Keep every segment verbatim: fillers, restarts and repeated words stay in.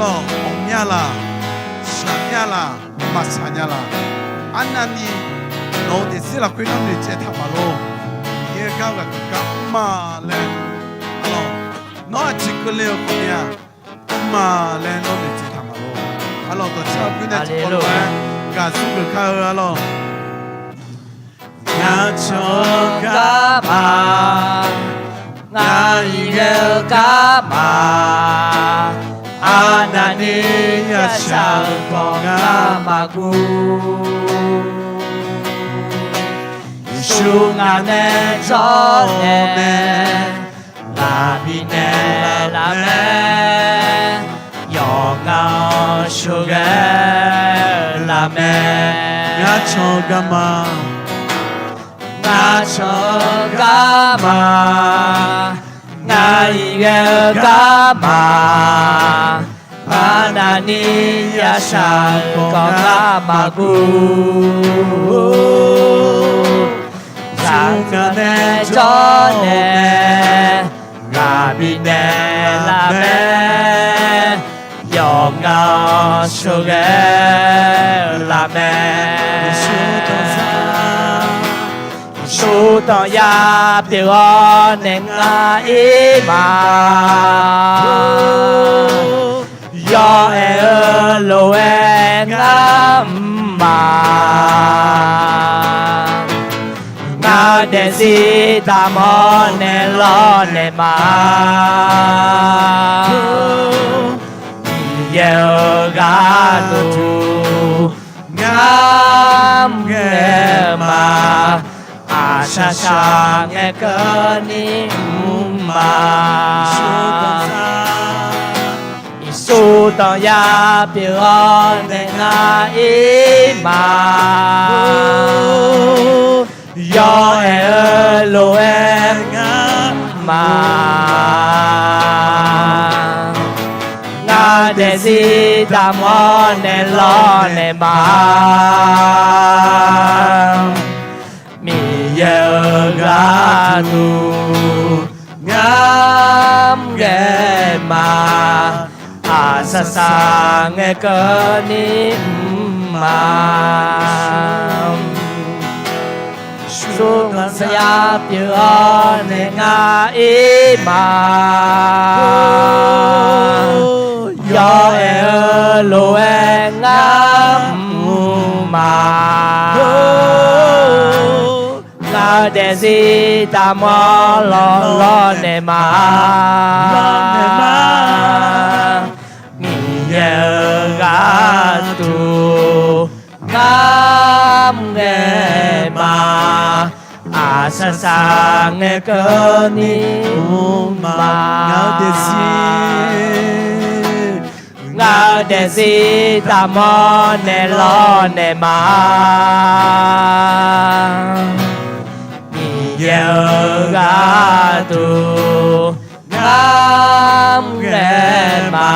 Arlawq, mawf nya laq, shaq nya laq, maqsaq nya laq. Arnavni nawq-eu daefzir lafkhoer nawr noeqtsaev taq ma lor. Miqyaer-eu gar ghaq gaq gar mr ma laer, arlawq, nawr aqjeq keuvle-eu khawf ni-aq, mr ma laer nawr noeqtsaev taq ma lor. Arlawq, dawqcar-eu bymr nae tiqkawv lof-aer gaqzur geuf kar-eu arlawq. Ngar can-eu garma, ngar iqghae-eu garma, arnavni yashaq-eu khawf ngar maqguv. Yeqsur ngaq nae jawrnae, ngaq bifnaeq laf mae, yawqghaq-anr sheuqghae laf mae. Ngar can-eu garma, ngar can-eu garma, ngar iqghae-eu garma, arnavni yashaq-eu khawf ngar maqguv. Yeqsur ngaq nae jawrnae, ngaq bifnaeq laf mae, yawqghaq-anr sheuqghae laf mae. Yeqsur tanqzar, Yeqsur tanqzar pyeuf-awr nae ngar ir ma. Yawqaer-eu lof-aer ngar mr ma. Ngar daefzir damq-awr nae lawrnaeq ma. Miqyaer-euq gharduq ngar mr ngae ma. Aqshaq shaq ngae keuvni mr ma. Yeqsur tanqzar pyeuf-awr nae ngar ir ma. Yawqaer-eu lof-aer ngar mr ma. Ngar daefzir damq-awr nae lawrnaeq ma. Miqyaer-euq gharduq ngar mr ngae ma. Aqshaq shaq ngae keuvni mr ma. Yeqsur tanqzar pyeuf-awr nae ngar ir ma. Yawqaer-eu lof-aer ngar mr ma. Ngar daefzir damq-awr lawrnaeq ma. Miqyaer-euq gharduq ngar mr ngae ma. Aqshaq shaq ngae keuvni mr ma. Ngaq-eu daefzir, ngaq-eu daefzir damq-awr nae lawrnaeq ma. Miqyaer-euq gharduq ngar mr ngae ma.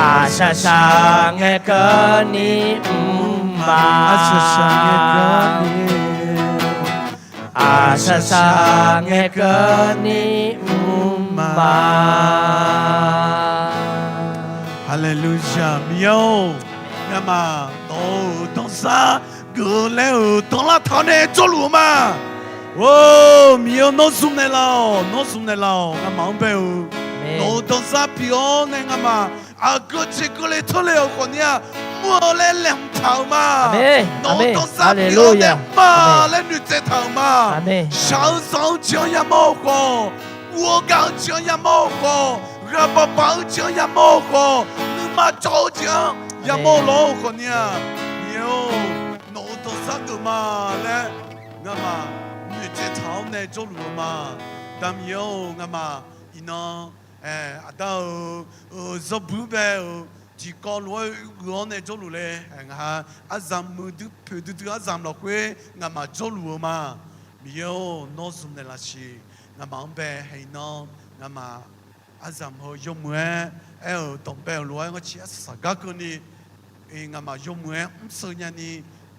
Aqshaq shaq ngae keuvni mr ma. Aqshaq shaq ngae keuvni, aqshaq shaq ngae keuvni mr ma. Haleluya. Miqyaer-or, ngamaf nawq-euq danzar geuf-eu laer-euq danlar taq-awr nae jawrluf-eu ma. Or, Miqyaer-or, nawr zmq naeqlaf-awq, nawr zmq naeqlaf-awq. Ngamaf-anr bae-eu nawq-euq danzar pyeuf-awr nae ngamaf aqgeu jeq keuvle teurle-euq khawfni-aq, mr-eu laer laeqhmq taq-euq ma. Nawq-euq danzar pyeuf-awr nae ma laer noeqtsaev taq-euq ma. Shaq-eu zanq-eu jeq-anr yamawr-eu khawf, guv-eu gaq-eu jeq-anr yamawr-eu khawf, ghaq baq baq-eu jeq-anr yamawr-eu khawf, nuima cawv-eu jeq-anr yamawr-eu lawr-eu khawfni-aq, Miqyaer-or, nawq-euq danzar geuf ma laer ngamaf noeqtsaev taq-awr nae jawrluf-eu ma. Daq Miqyaer-or, ngamaf iqnan aqda-euq zanqbuir bae-euq tiqkawv lof-aer uigeuf-awr nae jawrluf le. Ngaq ha aryamq muiqdui poeqdui dui aryamq lafkhoer ngamaf jawrluf-eu ma. Miqyaer-or, nawr zmq naeqlaf siq. Ngamaf-anr bae haeq iqnan ngamaf aryamq heu yawmuiq-aer aer-euq danqbae-euq lof-aer ngar ciq arsaq saq gar keuvni, ngamaf yawmuiq-aer mrsheu nyani,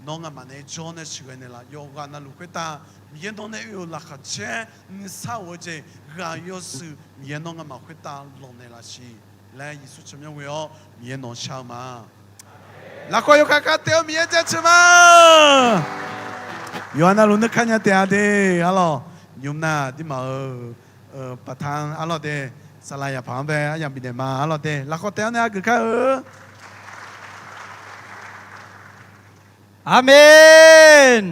nawr ngamaf nae jawr nae sheuqghae naeqlaf. Yawqghaq navluf khoertav Miqyaer nawr nae oe-euq laqkhaq caer nuisar of-eu jeq ghaq yawshuif Miqyaer nawr ngamaf khoertav lanq naeqlaf siq. laer Yeqsur tsawrmyanr ghoe-awr Miqyaer nawq-anr shar-eu ma. Lafkhawf yawkaq kar taef-awr Miqyaer jaceuq ma. Yawqha navluf nuikar nya taef-a de, arlawq. Nymr nar dirmaf-euq baqtanq arlawq de, saqlaq yaqpaq-anr bae aryamq bifnaeq ma arlawq de, lafkhawf taef-anr nae hageuf kar-eu. Aqmeq.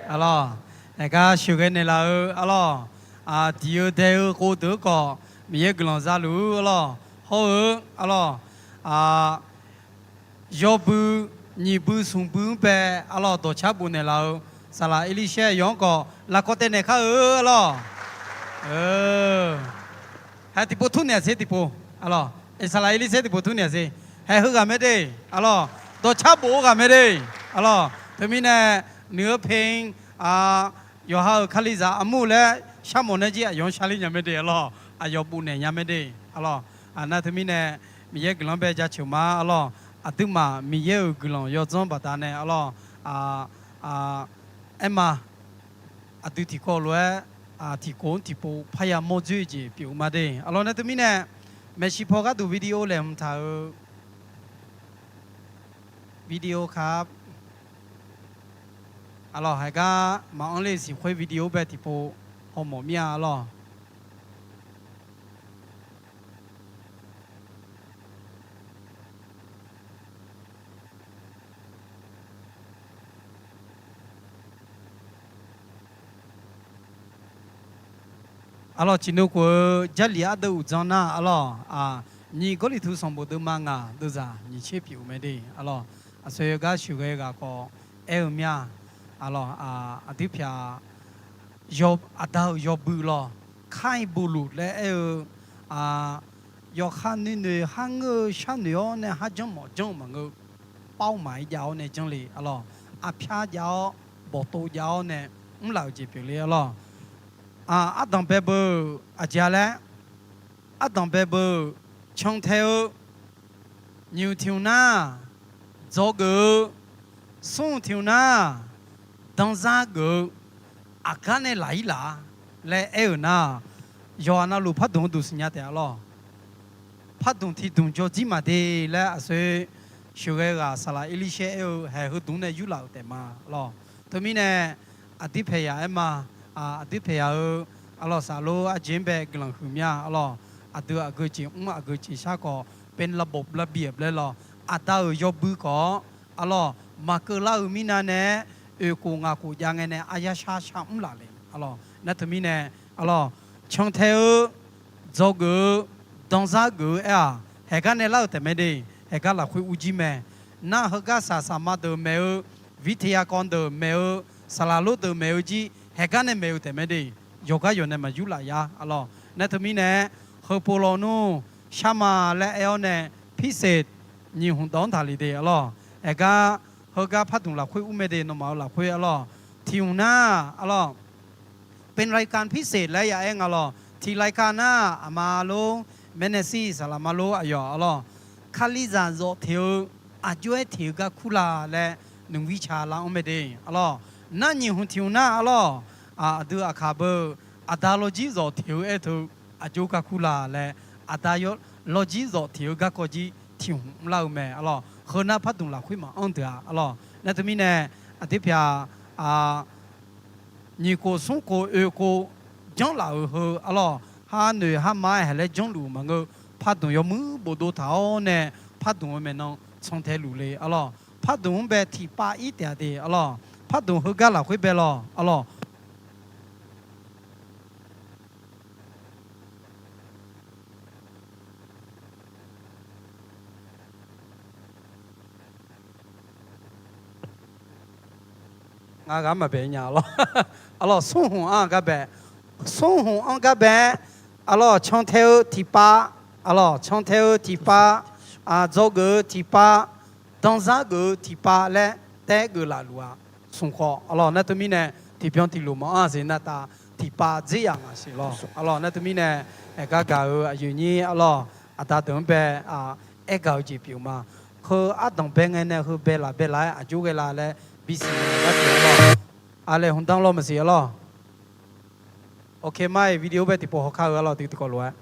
Arlawq, aergar sheuqghae naeqlaf-eu arlawq, aqdiq-eu dae-eu khov deuq-anr khawf Miqyaer guiqlanq zaluf-eu arlawq, hawr-eu arlawq, yawbui, nyiq bui, smq bui-anr bae arlawq dawqcar bof naeqlaf-eu saqlaq Erlirsaer yawq-anr khawf lafkhawf taef naeq kar-eu arlawq. Hae tiqpov tmr naeq-a ser tiqpov, arlawq, saqlaq Erlirsaer tiqpov tmr naeq-a ser. Hae heughaq mae de, arlawq, dawqcar bof-eu ghaq mae de, arlawq. Teumirnae nuir-eu paeq-anr yawqha-euq Kalizaq armur laer sharmawf nae jir aqyawf-anr sharler nya mae de, arlawq, aqyawf bofnaeq nya mae de, arlawq. Nar teumirnae Miqyaer guiqlanq-anr bae jaceuq ma arlawq. Aqduimaf Miqyaer-euq guiqlanq yawdzanr baqdanae arlawq, aerma, aqdui tiqkawv lof-aer tiqkawv-anr tiqpov parya mawr dzoer-eu jeq pyeuf-eu ma de, arlawq. Nar teumirnae maeqshi paw gharduq video laeqhmq taq-eu video kar, arlawq, haegar maqanr le siq khoer video bae tiqpov hawmawf mir-a arlawq. Arlawq, ciqnuv khof-eu Jarlif ardeuv uqdzan nar arlawq, nyiq Gawrliqtu sanqbof deuvma ngaq deuvzaq nyiq tser pyeuf-eu mae de, arlawq. Aqsur yawgar sheuqghae ghaq khawf aer-eu mir-a, arlawq, aqdir pyaq, aqda-euq yawbui lawq, kar-iq bofluf laer aer-eu, yawqha nuinoeq har ngeur-eu sharnoeq-awr nae har janr mawf janr-eu maqngeur, pawr maq-aer jav-awr nae janr le arlawq, aqpyar jav-awr bawqtov jav-awr nae mrlaf-euq jeq pyeuf le arlawq. Ardanq bae beu-euq aqjeq-a laer, ardanq bae beu-euq cantae-eu, nyiq tiq hmq nar, dzawgeuf-eu, smr tiq hmq nar, danzar geuf-eu, aqgar nae laq-ir laf-a laer aer-euq nar, yawqha navluf pardmq-eu duq siqnya taef-a lawq. Pardmq tiqdmq jawr dzir maq de laer aqsur sheuqghae ghaq saqlaq Erlirsaer aer-eu haeq heudmq nae yurlaf-euq taef ma lawq. Teumirnae aqdir paeq yaq aer ma, aqdir paeq yaq-eu arlawq, saflor arjeq-anr bae guiqlanq huiq mir-a arlawq. Aqdui aqgeu jeq mr aqgeu jeq shar khawf, เป็นระบบระเบียบ laer lawq, aqda-euq yawbui khawf-awr arlawq, maqkeuv lar-eu mirnae nae, oeq khof ngaq khof jav ngae nae aryar shar shar mrlaf le arlawq. Nar teumirnae arlawq, cantae-eu, dzawgeuf-eu, danzar geuf-eu aer-aq, haeqgar nae lar-euq taef mae de. Haeqgar lafkhoer urjir mae. Nar heugar saqsaqma deuq maeq-eu, วิทยากร deuq maeq-eu, saqlaq lor deuq maeq-eu jir haeqgar nae maeq-eu taef mae de. Yawqgar yawq nae maqyur laf yar arlawq. Nar teumirnae heupov lawnmr sharma laer aer-awr nae พิเศษ nyiq hmq dawq-anr taqle de arlawq. Haeqgar heugar pardmq lafkhoer ur mae de, nawmaf-euq lafkhoer arlawq. Tiq hmq nar arlawq, เป็นรายการพิเศษ laer ya aer nga lawq. Tiq รายการ nar aqma lor, maernaqsir saqlaq ma lor aqyawf arlawq, Kalizaq zawf teq-eu aqjox-aer teq-eu gar kur la laer nuiqmir ca lar-anr mae de arlawq. Nar nyiq hmq tiq hmq nar arlawq, aqdui aqkaq beu, aqda lawjir zawf teq-eu aer teu aqjox gar kur la laer, aqda lawjir zawf teq-eu garkawv jir tiq hmq mrlar-eu mae arlawq. Heu nar pardmq lafkhoer maqanr deuq-a arlawq. Nar teumirnae aqdir pyaq, nyiq khof smr khof oeq khof janrlaf-euq heu arlawq, har noeq har ma-aer haeq laer janrluf-euq maqngeur. Pardmq yawmuir bofdov taq-awr nae, pardmq-eu maeqnan cantae luf le arlawq. Pardmq-anr bae tiqpav ir taef-a de arlawq. Pardmq heugar lafkhoer bae lawq arlawq. Ngar ghaq maqbae nya arlawq. Arlawq, smr hmq-anr gar bae, smr hmq-anr gar bae-aer arlawq, cantae-eu tiqpav, arlawq, cantae-eu tiqpav, dzawgeuf-eu tiqpav, danzar geuf-eu tiqpav laer taef-aer geuflaf luf-aq, smq khawf arlawq, nar teumirnae tiqbyan tiqlof maqanr-a siq nar tav, tiqpav dzer yaf ngaq siq lawq. Arlawq, nar teumirnae aergar gaq-eu aqyuif nyir arlawq, aqda deuq-anr bae aergaq-eu jeq pyeuf ma. Heu ardanq bae ngae nae heu bae laf bae laf-aer aqjox ghae la laer bisiq naeq gar pyeuf arlawq. Aqlaeq hmqdanr lawr maqsiq arlawq. Ok, mar-iq video bae tiqpov hawkar-eu arlawq, tiqkawv lof-aer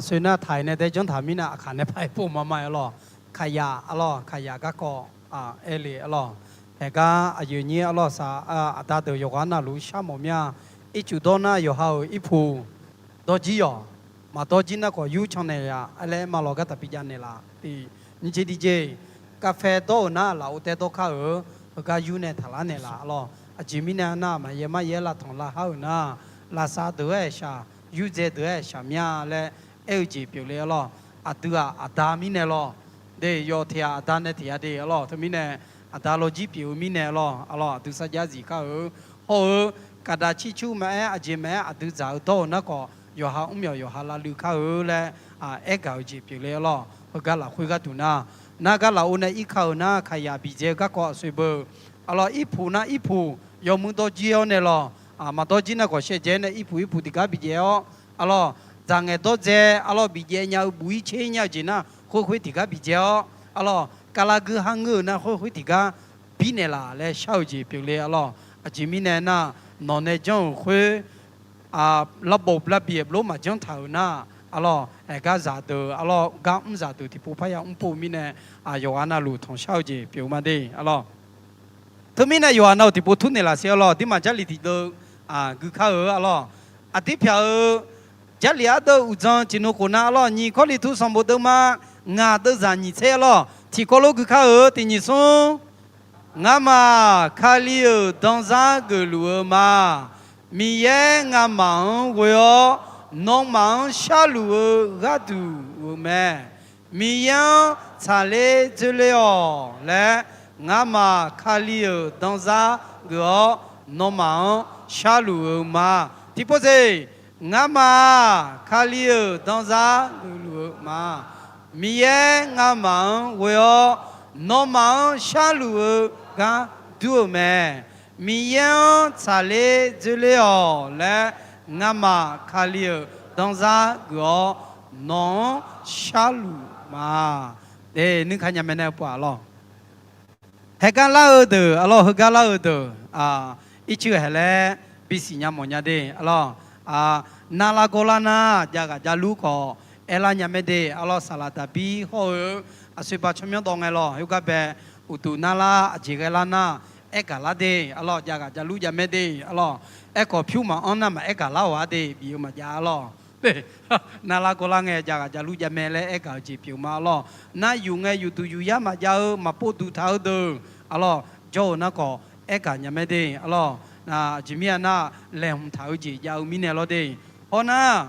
Soe nar taq-iq nae dae janr taq mirnae aqkaq nae paq-aer pov ma ma-aer lawq. Kaqyaq arlawq, kaqyaq garkawv aer le arlawq. Haeqgar aqyuif aqnyir arlawq saq, aqda deuq yawqghaq navluf shar mawf mir-a. Ircuf dawr nar yawqha-euq irpuq dawrjir yawq. Maqdawr jir nar khawf yur can naeq-a laer aer ma lawq, gar taqbi jav naeqlaf tiq nyiq jeq tiq jeq. Kavfae dawr-euq nar lafov taer dawr kar-euq, heugar yur nae taqlar naeqlaf arlawq. Aqjeq mirnae nar maqyaer maryaer lavtanq lavhar-euq nar, lavsav deuq-aer shaq, yurdzae deuq-aer shaq mir-a laer aer-eu jeq pyeufle arlawq. Aqdui-aq aqda mirnae lawq. De yawf tiq ghaq aqda nae tiq ghaq de arlawq. Teumirnae aqda lawjir pyeuf-eu mirnae lawq arlawq. Aqdui sarjax zif kar-eu hawr-eu, kaqdaq circur maqaer aqjeq maqaer aqdui dzaq-eu dawr-eu nar khawf yawqha mrmyawf yawqha lavluiv kar-eu laer aer gaq-eu jeq pyeufle arlawq. Heugar lafkhoer gharduq nar, nargar lafov nae ir ka-euq nar kaqyaq bidzae-eu garkawv aqsoeq beu arlawq. Irpuq nar irpuq yawmuiq dawrjir-awr nae lawq. Maqdawr jir nar khawf shaevdzae nae irpuq irpuq tiqgar bidzae-awr arlawq. Dzaq ngaeq dawr dzae arlawq, bidzae nya-eu buq-ir tser nya-eu jeq nar khoer khoer tiqgar bidzae-awr arlawq. Kavlar gui har ngeur-euq nar khoer khoer tiqgar birnaeq laf laer shar-eu jeq pyeufle arlawq. Aqjeq mirnae nar, nawq nae janr-euq khoer, lavbof lavbif lor maqjanr taq-euq nar arlawq, aeqgar zaqdeuq arlawq, gar mr zaqdeuq tiqpov parya mrpov mirnae, yawqghaq navluf tanqshar-eu jeq pyeuf ma de arlawq. Teumirnae yawqghaq navluf tiqpov turnaeq laf siq arlawq. Dirmaf Jarlif tiqdeuv gui kar-eu arlawq. Aqdir pyaq-eu Jarlif ardeuv uqdzan ciqnov khof nar arlawq, nyiq Kawrliqtu sanqbof deuvma ngaq deuvzaq nyiq tser arlawq, tiqkawv lof gui kar-eu tiq nyiq smr. Ngamaf Kali-euq danzar geufluf-eu ma. Miqyaer ngamaf-anr ghoe-awr, nawmaf-anr sharluf-eu gharduq-euq mae. Miqyaer-anr tsaqler dzoerler-awq laer, ngamaf Kali-euq danzar geuf-awr nawmaf-anr sharluf-eu ma. Tiqpov tseq, ngamaf Kali-euq danzar geufluf-eu ma. Miqyaer ngamaf-anr ghoe-awr, nawmaf-anr sharluf-eu gar dur-euq mae. Miqyaer-anr tsaqler dzoerler-awq laer, ngamaf Kali-euq danzar geuf-awr nawq-anr sharluf ma. De, nuikaq nya mae nae pov-aq lawq. Haegar lar-eu deuq arlawq, heugar lar-eu deuq, ircuf haeq laer bisiq nya mawf nya de arlawq. Narlar gawrlar nar jav ghaq jav lur khawf aerlar nya mae de arlawq. Saqlaq daqbir hawr-eu aqsoeq ba tsawrmyanr dawv ngae lawq. Khoergar bae uqduq narlar aqjeq ghae lar nar aergaq lar de arlawq. Jav ghaq jav lur jav mae de arlawq. Aerkhawf pyur maqanr nar maqaer gaq lar-awq-ar de, bif-eu maqjav arlawq. Narlar gawrlar ngae jav ghaq jav lur jav mae laer aer gaq-eu jeq pyeuf ma arlawq. Nar yuf ngae yufduq yufyar maqjav-eu maqpov duq taq-eu deuq arlawq, jawr-eu nar khawf aer gaq nya mae de arlawq. Aqjeq mir-a nar, laeqhmq taq-eu jeq jav-eu mirnae lawr de. Hawr nar,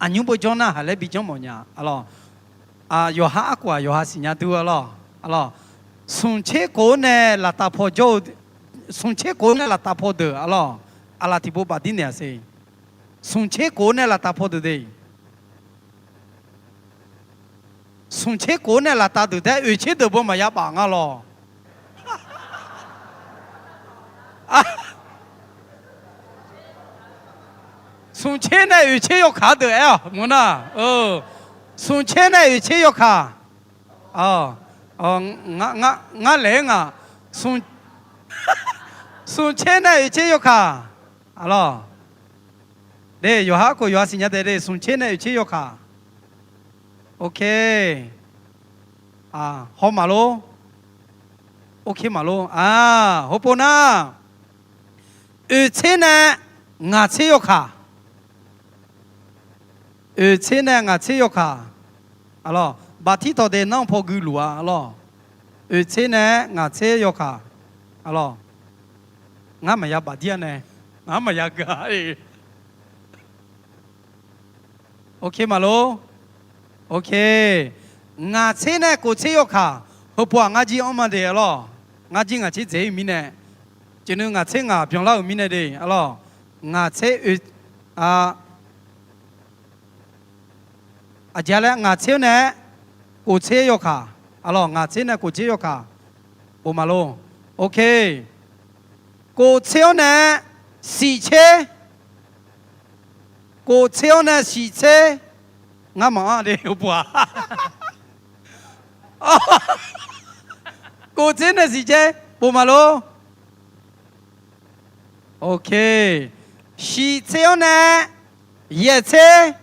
aqnymr beu jawr nar haq laer bi janr mawf nya arlawq. Yawqha arkhof-aq yawqha siqnya dur arlawq. Smq tser khof-anr nae laftav paw jawr-eu, smq tser khof-anr nae laftav paw deuq arlawq. Aqlaf tiqpov bafdir naeq-aq siq. Smq tser khof-anr nae laftav paw deuq de. Smq tser khof-anr nae laftav deuq taef oeq tser deuq beu maqya baf nga lawq. Smq tser nae oeq tser yawkaq deuq aer-awq mawr nar. Smq tser nae oeq tser yawkaq. Ngar laeq-aer ngaq. Smq tser nae oeq tser yawkaq. Arlawq. De, yawqha khof yawqha siqnya taef de, smq tser nae oeq tser yawkaq. Ok. Haw maqlor. Ok maqlor. Hawpov nar, oeq tser nae ngaq tser yawkaq. Oeq tser nae ngaq tser yawkaq. Arlawq, baftir tawq de nanr paw gui luf-a arlawq. Oeq tser nae ngaq tser yawkaq. Arlawq, ngar maqya bafdir-a nae, ngar maqya gui-a. Ok maqlor. Ok. Ngaq tser nae kof tser yawkaq. Heupov-aq ngar jir anr ma de arlawq. Ngar jir ngaq tser dzaeq-ir mirnae, ceqnui ngaq tser ngaq byanlar-euq mirnae de arlawq. Ngaq tser oe, aqjeq laer ngaq tser-awr nae kof tser yawkaq. Arlawq, ngaq tser nae kof tser yawkaq. Bof maqlor. Ok. Kof tser-awr nae siq tser. Kof tser-awr nae siq tser. Ngar maqanr de, bof-aq. Kof tser nae siq tser. Bof maqlor. Ok. Siq tser-awr nae yaeq tser.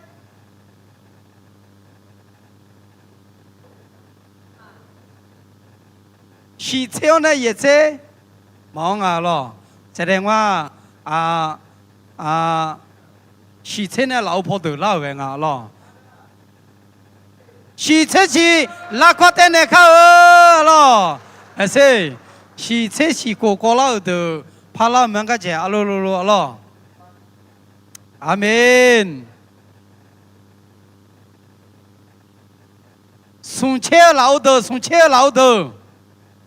Shiq tser-awr nae yaeq tser maqanr nga lawq. Saqdaeq ngar, a, a, shiq tser nae lafov paw deuq lar-euq ghae nga lawq. Shiq tser shiq lavkawr taev naeq kar-eu lawq. Aqsher, shiq tser shiq kof kawv lar-euq deuq parlar-eu mae-anr gar jaeq arlor lor arlawq. Aqmeq. Smq tser-eu lafov deuq, smq tser-eu lafov deuq,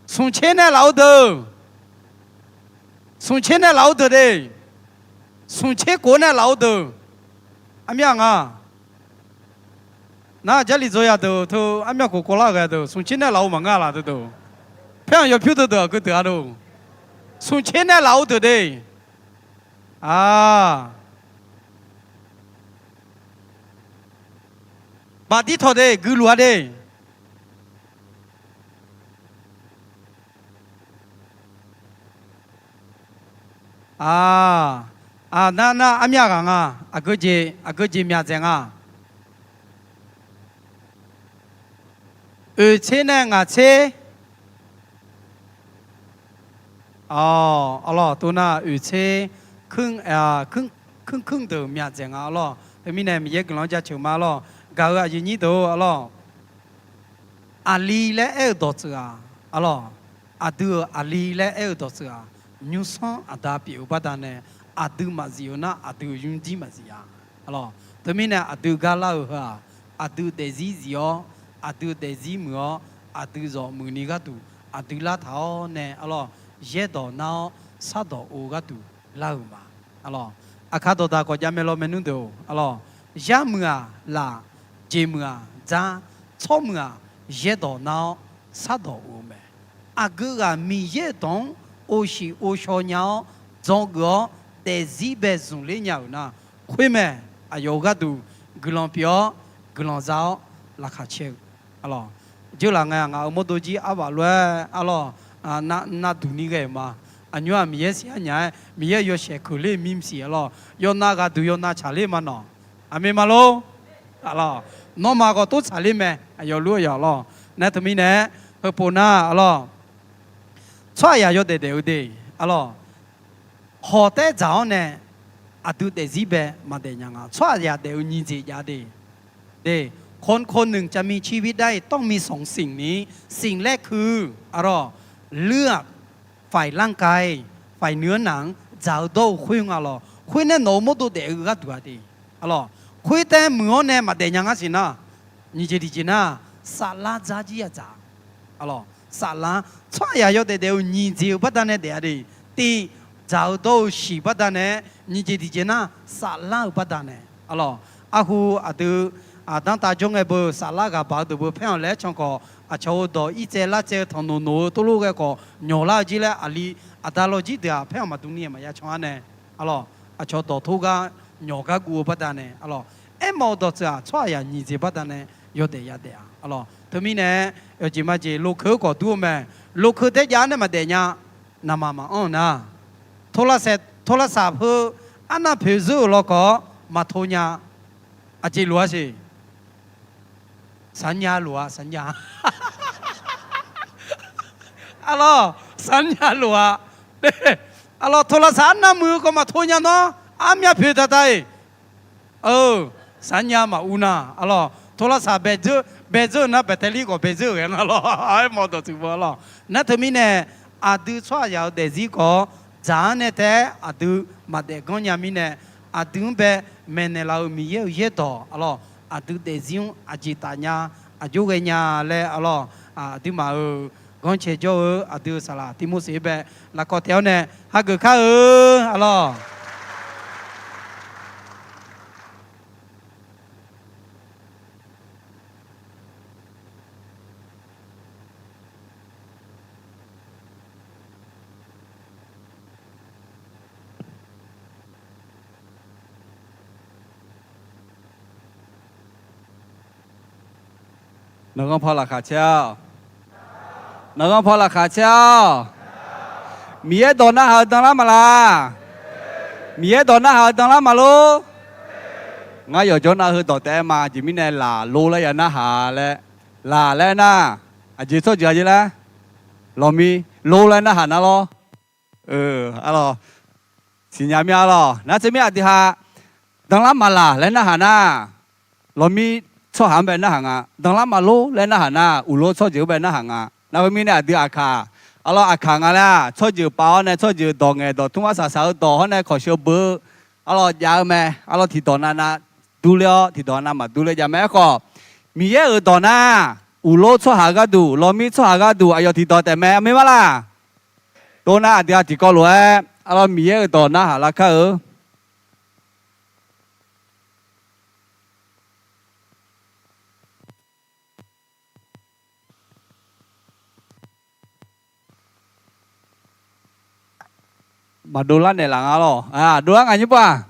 smq tser nae lafov deuq, smq tser nae lafov deuq de, smq tser kof nae lafov deuq, armyaq nga. Nar Jarlif dzaw yadeuq teu armyaq kof kawv lar-eu ghae deuq, smq tser nae lafov maqngeur-a laf deuq deuq. Paer-anr yawpyur deuq deuq aqgeu deuq-a deuq. Smq tser nae lafov deuq de. A, baqdir tawq de, guiluf-a de. A, nar nar armyaq ghaq nga, aqgeu jeq, aqgeu jeq myaq dzaeq nga. Oeq tser nae ngaq tser. Awq, arlawq, tov nar oeq tser, kuir, kuir kuir deuq myaq dzaeq nga arlawq. Teumirnae Miqyaer guiqlanq-anr jaceuq ma arlawq. Gaq-eu aqyuif nyir deuq-or arlawq. Aqli laer aer-eu dawqtsuif-aq arlawq, aqdui-euq aqli laer aer-eu dawqtsuif-aq, nymrsanr aqda pyeuf-eu baqdanae, aqdui maqzif-eu nar aqdui-euq nymrjir maqzif-a arlawq. Teumirnae aqdui gar lar-eu heu-aq, aqdui daefzir zif-awr, aqdui daefzir muiq-awr, aqdui zawq muiqni gharduq aqdui lartaq-awr nae arlawq, yaerdawq nar-awr sardawq ov-eu gharduq lar-euq ma arlawq. Aqkar dawqdaq khawf javmae law maernmr deuq-or arlawq, yar muiq-aq laf, jeq muiq-aq dzar, tsawr muiq-aq yaerdawq nar-awr sardawq ov-eu mae. Aqgeu ghaq Miqyaer-euq dawq-anr ovsiq ovshaw nya-awr, dzawgeuf-awr, daefzir bae zmq ler nya-euq nar, khoer mae. Aqyawf-euq gharduq guiqlanq pyeuf-awr, guiqlanq za-awr, laqkhaq caer-eu arlawq. Dzeurlaf ngae-aq, ngaq-euq mawrdo jir arvaf lof-aer arlawq, na duq ni ghae-euq ma. Aqnymr-aq Miqyaer siqnya nya-aer, Miqyaer yawshaef keuq ler mir mqsiq arlawq. Yawnav ghaq duq yawnav tsaqler ma nawq. Aqmeq ma lor. Arlawq, nawmaf khawf tov tsaqler mae. Aqyawf lur aqyawf arlawq. Nar teumirnae, heupov nar arlawq, tsawrhaqzaq yawdaef daef-eu de arlawq, hawq taer dzaq-awr nae aqdui daefzir bae maqdaef nya nga. Tsawrhaqzaq daef-eu nyiq jeq jav de. De, คนคนหนึ่งจะมีชีวิตได้ต้องมีสองสิ่งนี้ สิ่งแรกคือ arlawq, เลือก ฝ่ายร่างกาย ฝ่ายเนื้อหนัง dzaq-eu dawr-eu khoer nga lawq. Khoer nae nawq-euq mawrdo daef-eu gharduq-a de arlawq. Khoer taef muiq-awr nae maqdaef nya ngar siq nar, nyiq jeq tiqjeq nar, saflar dzar jir yadzaq arlawq. Saflar, tsawrhaqzaq yawdaef daef-eu nyiq jeq-euq baqdanae daef-a de. Tiq, dzaq-eu dawr-eu shiq baqdanae, nyiq jeq tiqjeq nar saflar-euq baqdanae arlawq. Arhu aqdui aqdanr tav jawr ngae beu saflar ghaq baq-eu deuq beu paer-anr laer can khawf, aqcawq-euq dawq irtsaev lavtsaev-eu tanqnoq noq-eu tov lof ghae khawf nyawq lar-eu jir laer aqli aqda lawjir deuq-aq paer-anr maqdur ni maqya can-ar nae arlawq. Aqcawq dawqtawr gar nyawq gar guv-eu baqdanae arlawq. Aermawf-eu dawqtsuif-aq tsawrhaqzaq nyiq jeq baqdanae yawdaef yadaef-a arlawq. Teumirnae yawqjeq majeq lokeu-eu khawf dur-eu mae. Lokeu taer jav-ar nae maqdaef nya. Naqmaq maqanr-eu nar, โทรศัพท์ heu arnav poeq zeur-euq lawkhawf-awr maqtov nya. Aqjeq lof-a siq. สัญญาณ lof-a, สัญญาณ arlawq, สัญญาณ lof-a. Arlawq, โทรศัพท์ arnav muiq-eu khawf maqtov nya nawr armyav poeq taqtaq-iq. สัญญาณ maqur nar arlawq, โทรศัพท์ baezeur, baezeur nar แบตเตอรี่ khawf baezeur-euq ghae nar lawq. Aermawf-eu dawqtsuif beu arlawq. Nar teumirnae aqdui tsawrhaqzaq-euq daefzir khawf dzaq-anr nae taef-aer aqdui maqdaef ganr nya mirnae, aqdui-anr bae maeqnaeq laf-euq Miqyaer-euq yaerdawq arlawq, aqdui daefzir-anr aqjeq taf nya, aqjox ghae nya laer arlawq, aqduimaf-euq ganrcae jawr-eu aqdui-euq saqlaq Tivmorseq bae lafkawv taef-awr nae hageuf kar-eu arlawq. Nanqghanr paw laqkhaq caer-awq. Nanqghanr paw laqkhaq caer-awq. Miqyaer dawq narhaq-eu danlar maqlaq? Miqyaer dawq narhaq-eu danlar maqlor? Ngar yawqjawr nav heu dawq taef-aer ma. Aqjeq mirnae laq lor laer ya narhaq laer, laq laer nar, aqjeq tsawrjeuq-a jeq laer Lawqmir lor laer narhaq nar lawr. Siqnya mir-a lawq. Nar teumirnae aqdui ha danlar maqlaq laer narhaq nar, lawqmir tsawrhaq-anr bae narhaq nga. Danlar maqlor laer narhaq nar, uqlor tsawrjeuq-anr bae narhaq nga. Nar khoermirnae aqdui aqkaq, arlawr aqkaq nga laer-aq, tsawrjeuq pav-awr nae tsawrjeuq dawq ngaeqdawq tmr arsaq saq-eu dawq hawr nae kawqsheu beu-eu, arlawr jav-eu mae. Arlawr tiqdawq navnav durler-awr tiqdawq navnav maqdurler jav mae. Aerkhawf, Miqyaer-euq dawq nar, uqlor tsawrhaq gharduq, lawqmir tsawrhaq gharduq aqyawf tiqdawq taef mae. Aqmeq ma laq? Tov nar aqdui ha tiqkawv lof-aer arlawr Miqyaer-euq dawq narhaq lar kar-eu. Maqdov lar naeqlaf nga lawq. Dov lar ngaq nymr pov-aq.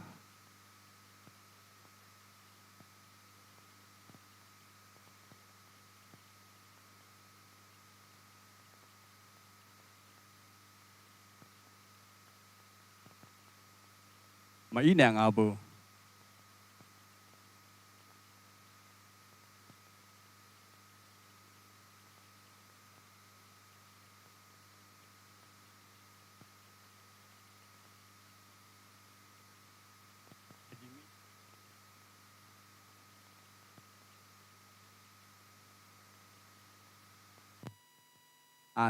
Maqir naeq nga beu.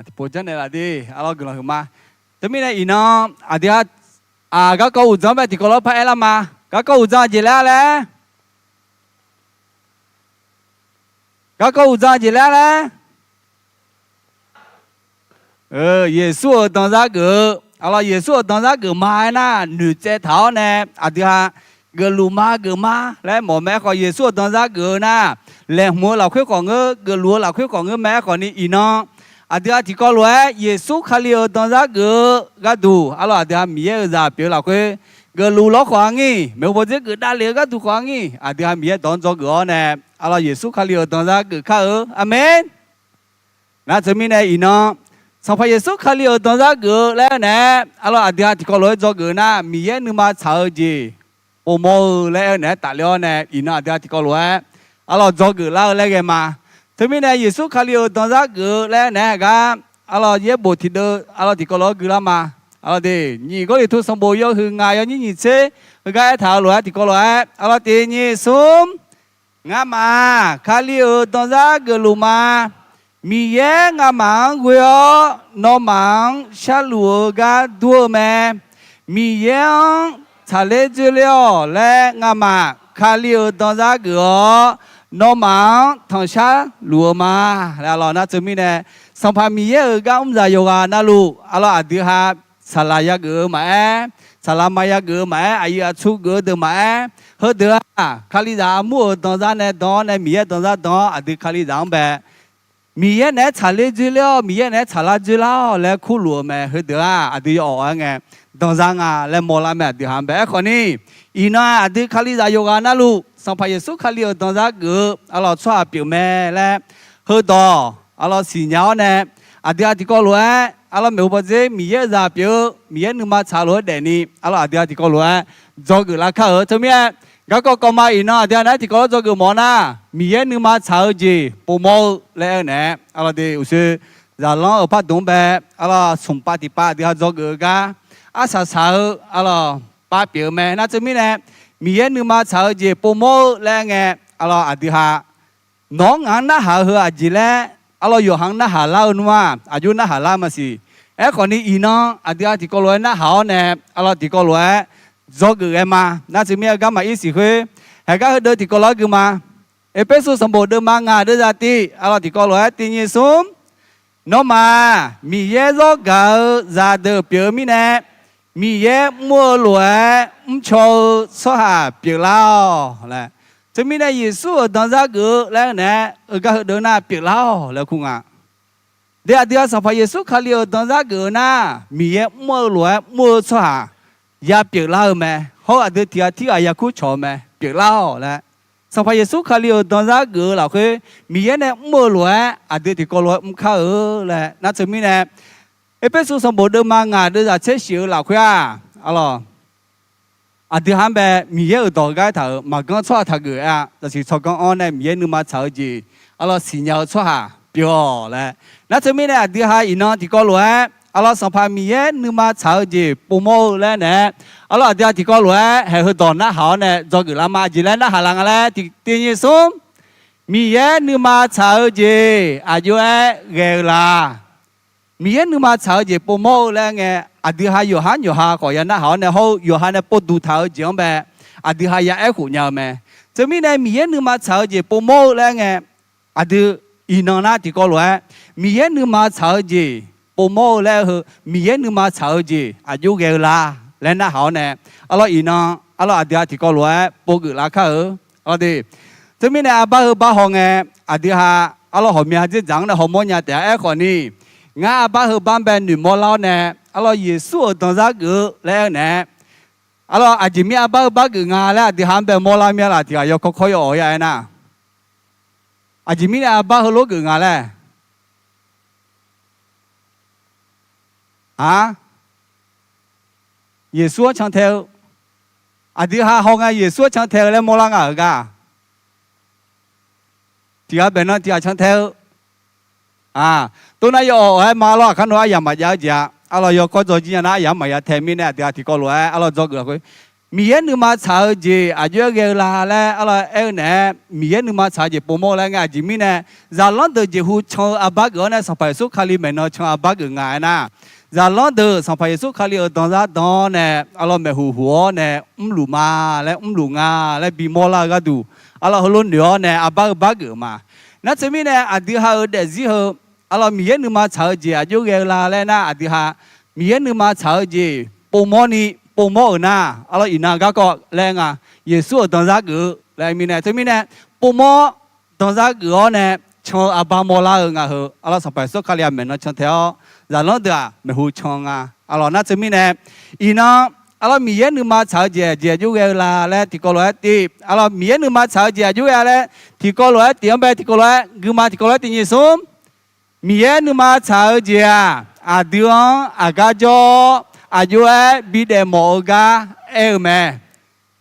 Tiqpov janrnaeq laf de, arlawr guiqlanq huiqma. Teumirnae iqnan aqdui ha, aq, garkawv uqdzan bae tiqkawv lof-aer paraer lar ma. Garkawv uqdzan aqjeq laer-a laer? Garkawv uqdzan aqjeq laer-a laer? Yeqsur-euq danzar geuf-eu, arlawr Yeqsur-euq danzar geuf ma aernar, noeqtsaev taq-awr nae aqdui ha geufluf ma geuf ma laer mawf mae. Aerkhawf Yeqsur-euq danzar geuf-eu nar, laeqhmq-eu lafkhoer khawf ngeur, geufluf-eu lafkhoer khawf ngeur mae. Aerkhawf ni iqnan aqdui ha tiqkawv lof-aer Yeqsur Kali-euq danzar geuf-eu gharduq, arlawr aqdui ha Miqyaer-euq zaq pyeuf-eu lafkhoer geufluf lawr khawf-a ngir, maeqhu paw dzer geuf davlef-eu gharduq khawf-a ngir, aqdui ha Miqyaer dawq-anr dzawgeuf-awr nae, arlawr Yeqsur Kali-euq danzar geuf kar-eu. Aqmeq. Nar teumirnae iqnan, Sanqpaq Yeqsur Kali-euq danzar geuf-eu laer aernaeq-aer, arlawr aqdui ha tiqkawv lof-aer dzawgeuf nar, Miqyaer nuima tsaq-eu jeq povmawr-eu laer aernaeq-aer tafler-awr nae, iqnan aqdui ha tiqkawv lof-aer arlawr dzawgeuf lar-eu laer ghae ma. Teumirnae Yeqsur Kali-euq danzar geuf-eu laer aernaeq-aer gar, arlawr yaerbof tiqdeuv arlawr tiqkawv lof-aer guilar ma. Arlawr de, nyiq Gawrliqtu sanqbof yawhuiq ngaq yawnyir nyiq tser heugar aertaq-euq lof-aer tiqkawv lof-aer, arlawr tiq nyiq smr, Ngamaf-aq, Kali-euq danzar geufluf ma. Miqyaer ngamaf-anr ghoe-awr, nawmaf-anr sharluf-eu gar dur-eu mae. Miqyaer-anr tsaqler dzoerler-awq laer ngamaf Kali-euq danzar geuf-awr, nawmaf-anr tanqshar luf-eu ma. Laer arlawr nar teumirnae, Sanqpaq Miqyaer-euq gar mr zaq yawqghaq navluf, arlawr aqdui ha saqlaq yageuf-eu maqaer, saqlaq ma yageuf-eu maqaer, aqyuif aqtsu geuf-eu deuq maqaer, heudeuq-aq, Kalizaq armur-euq danzar nae dan-awr nae Miqyaer danzar dan-awr aqdui Kalizaq-anr bae, Miqyaer naeq-aer tsaqler dzoerler-awr, Miqyaer naeq-aer tsaqlar dzoerlar-awq laer kurluf-eu mae. Heudeuq-aq aqdui yawawq-aer ngae, danzar nga laer mawrlar mae. Aqdui ha-anr bae aerkhawf ni, iqnan aqdui Kalizaq yawqghaq navluf Sanqpaq Yeqsur Kali-euq danzar geuf-eu arlawr tsawrhaq pyeuf mae laer heudawq arlawr siqnya-awr nae, aqdui ha tiqkawv lof-aer arlawr maeqhu paw dzer Miqyaer-euq zaq pyeuf-eu Miqyaer nuima tsaq lof-aer daefni arlawr aqdui ha tiqkawv lof-aer dzawgeuf lar kar-euq. Teumirnae, garkawv kawv ma iqnan aqdui ha naeq-aer tiqkawv lof-aer dzawgeuf mawf nar, Miqyaer nuima tsaq-eu jeq povmawr-eu laer aer-eu naeq-aer, arlawr de uqshoe zaqlanr-euq pardmq-anr bae, arlawr smq pav tiqpav aqdui ha dzawgeuf-eu gar arsaq saq-eu arlawr pav pyeuf-eu mae. Nar teumirnae, Miqyaer nuima tsaq-eu jeq povmawr-eu laer aer ngae, arlawr aqdui ha nawq-anr ngaq-anr narhaq-eu heu aqjeq laer, arlawr yawqha-anr narhaq lar-eu nmr-aq, aqjox narhaq lar maqsiq. Aerkhawf ni iqnan aqdui ha tiqkawv lof-aer narhaq-awr nae, arlawr tiqkawv lof-aer dzawgeuf ghae ma. Nar teumirnae garma ir siq khoer, haegar heudeuv tiqkawv lof-aer gui ma. Erpersu sanqbof deuvma ngaq deuvzaq tiv, arlawr tiqkawv lof-aer tiq nyiq smr, Nawmaf-aq, Miqyaer zawr gaq-eu zaqdeuq pyeuf-eu mirnae, Miqyaer mr-eu lof-aer mrcaw-eu tsawrhaq pyeuflar-awq laer. Teumirnae Yeqsur-euq danzar geuf-eu laer naeq-aer, heugar heudeuv nar pyeuflar-awq laer kur nga. De aqdui ha Sanqpaq Yeqsur Kali-euq danzar geuf-eu nar, Miqyaer mr-eu lof-aer mr-eu tsawrhaq ya pyeuflar-eu mae. Hawr aqdui tiq ghaq tirghaq yakur cawq-eu mae, pyeuflar-awq laer. Sanqpaq Yeqsur Kali-euq danzar geuf-eu lafkhoer, Miqyaer nae mr-eu lof-aer aqdui tiqkawv lof-aer mr kar-eu laer nar teumirnae, Erpersu sanqbof deuvma ngaq deuvzaq tser shif-eu lafkhoer-aq, arlawr aqdui ha-anr bae Miqyaer-euq dawq gar aertaq-euq maqganr tsawrhaq taqgeuf-a. Zaqsiq tsawrganr-anr nae Miqyaer nuima tsaq-eu jeq, arlawr siqnya-eu tsawrhaq pyeuf-awq laer. Nar teumirnae aqdui ha iqnan tiqkawv lof-aer arlawr Sanqpaq Miqyaer nuima tsaq-eu jeq povmawr-eu laer naeq-aer, arlawr aqdui ha tiqkawv lof-aer haeq heu dawq narhaq-awr nae dzawgeuf lar ma. Aqjeq laer narhaq laf nga laer tiqtiv nyiq smr, Miqyaer nuima tsaq-eu jeq aqjox-aer ghae-eu la? Miqyaer nuima tsaq-eu jeq povmawr-eu laer ngae, aqdui ha yawqhar yawqha khawf ya narhaq-awr nae hawr-eu yawqha nae povduq taq-eu jeq-anr bae, aqdui ha ya aerkhof nya-eu mae. Teumirnae Miqyaer nuima tsaq-eu jeq povmawr-eu laer ngae, aqdui iqnan nar tiqkawv lof-aer Miqyaer nuima tsaq-eu jeq povmawr-eu laer heu Miqyaer nuima tsaq-eu jeq aqjox ghae-eu la laer narhaq-awr nae, arlawr iqnan arlawr aqdui ha tiqkawv lof-aer povgeuf lar kar-eu. Teumirnae arbar heu bar haw ngae, aqdui ha arlawr hawqmya dzerdzaq-anr nae hawmawr nya taef-a. Aerkhawf ni, ngar arbar heu bar-anr bae noeqmawr lar-awr nae, arlawr Yeqsur-euq danzar geuf-eu laer aer-eu naeq-aer, arlawr aqjeq mir arbar heu bar geuf nga laer aqdui ha-anr bae mawrlar mir-a laf? Tiq ghaq yawkawr kawr yaw awq-awr ya aernar, aqjeq mirnae arbar heulof geuf nga laer? Aq, Yeqsur-anr cantae-eu, aqdui ha haw ngae Yeqsur-anr cantae-eu laer mawrlar nga-euq gar, tiq ghaq baeqnan tiq ghaq cantae-eu. Aq, toxnar yaw awq-awq-aer ma lawr, aqkar nawr aryamq maqjav-eu jeq-a. Arlawr yawkawr dzawjir nya nar aryamq maqya tae mirnae aqdui ha tiqkawv lof-aer arlawr dzawgeuf lafkhoer, Miqyaer nuima tsaq-eu jeq aqjox-aer ghae-eu la laer arlawr aer-eu naeq-aer, Miqyaer nuima tsaq-eu jeq povmawr-eu laer ngae, aqjeq mirnae zaqlanr deuq jeqhu can-eu arbar geuf-awr nae Sanqpaq Yeqsur Kali maeqnan can arbar geuf nga aernar, zaqlanr deuq Sanqpaq Yeqsur Kali-euq danzar dan-awr nae arlawr maeqhuq huq-awr nae mrluf ma laer, mrluf nga laer bimawr lar-eu gharduq, arlawr heulof noeq-awr nae arbar heu bar geuf-eu ma. Nar teumirnae aqdui ha-euq daefzir heu, arlawr Miqyaer nuima tsaq-eu jeq aqjox ghae-eu la laer nar, aqdui ha Miqyaer nuima tsaq-eu jeq povmawr ni, povmawr-euq nar, arlawr iqnan garkawv laer nga, Yeqsur-euq danzar geuf-eu laer mirnae, teumirnae povmawr danzar geuf-awr nae can-eu arbar mawrlar-eu nga heu, arlawr Sanqpaq Yeqsur Kali-aq maeqnan cantae-awr, zaqlanr deuq-aq maeqhu can nga. Arlawr nar teumirnae, iqnan arlawr Miqyaer nuima tsaq-eu jeq jeq aqjox ghae-eu la laer tiqkawv lof-aer tiv, arlawr Miqyaer nuima tsaq-eu jeq aqjox ghae laer tiqkawv lof-aer tiv-anr bae tiqkawv lof-aer guima tiqkawv lof-aer tiv nyiq smr, Miqyaer nuima tsaq-eu jeq-aq, aqdui-anr aqgar jawr-awr aqjox-aer bidaef mawf-eu gar aer-eu mae.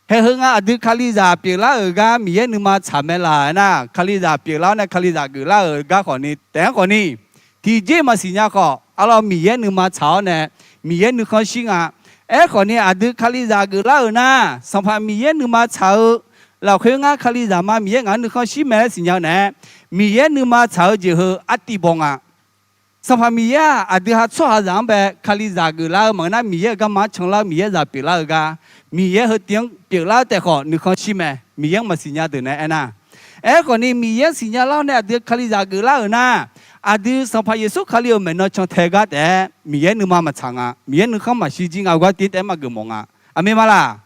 Haeq heu nga aqdui Kalizaq pyeuflar-euq gar Miqyaer nuima tsaq mae laf aernar, Kalizaq pyeuflar-awr nae Kalizaq geuflar-euq gar khawf ni taef-anr khawf ni, tiqjeq maqsiq nya khawf arlawr Miqyaer nuima tsaq-awr nae Miqyaer nuikhanr shir nga. Aerkhawf ni aqdui Kalizaq geuflar-euq nar, Sanqpaq Miqyaer nuima tsaq-eu lafkhoer ngar Kalizaq ma, Miqyaer ngaq-anr nuikhanr shir mae laer siqnya-eu naeq-aer, Miqyaer nuima tsaq-eu jeq heu artiv baw nga. Sanqpaq Miqyaer-aq aqdui ha tsawrhaqzaq-anr bae Kalizaq geuflar-eu maqngeur nar, Miqyaer-euq garma-anr canlar-eu Miqyaer zaq pyeuflar-eu gar, Miqyaer heu tiv-anr pyeuflar-eu taef khawf nuikhanr shir mae. Miqyaer-anr maqsiq nya deuq nae aernar, aerkhawf ni Miqyaer-anr siqnya lar-awr nae aqdui Kalizaq geuflar-euq nar, aqdui Sanqpaq Yeqsur Kali-euq maeqnan cantae gar taef-aer Miqyaer nuima maqtsaq nga, Miqyaer nuikhanr maqshir jir nga, gar tiv taef-aer maqgeuf mawf nga. Aqmeq ma laq?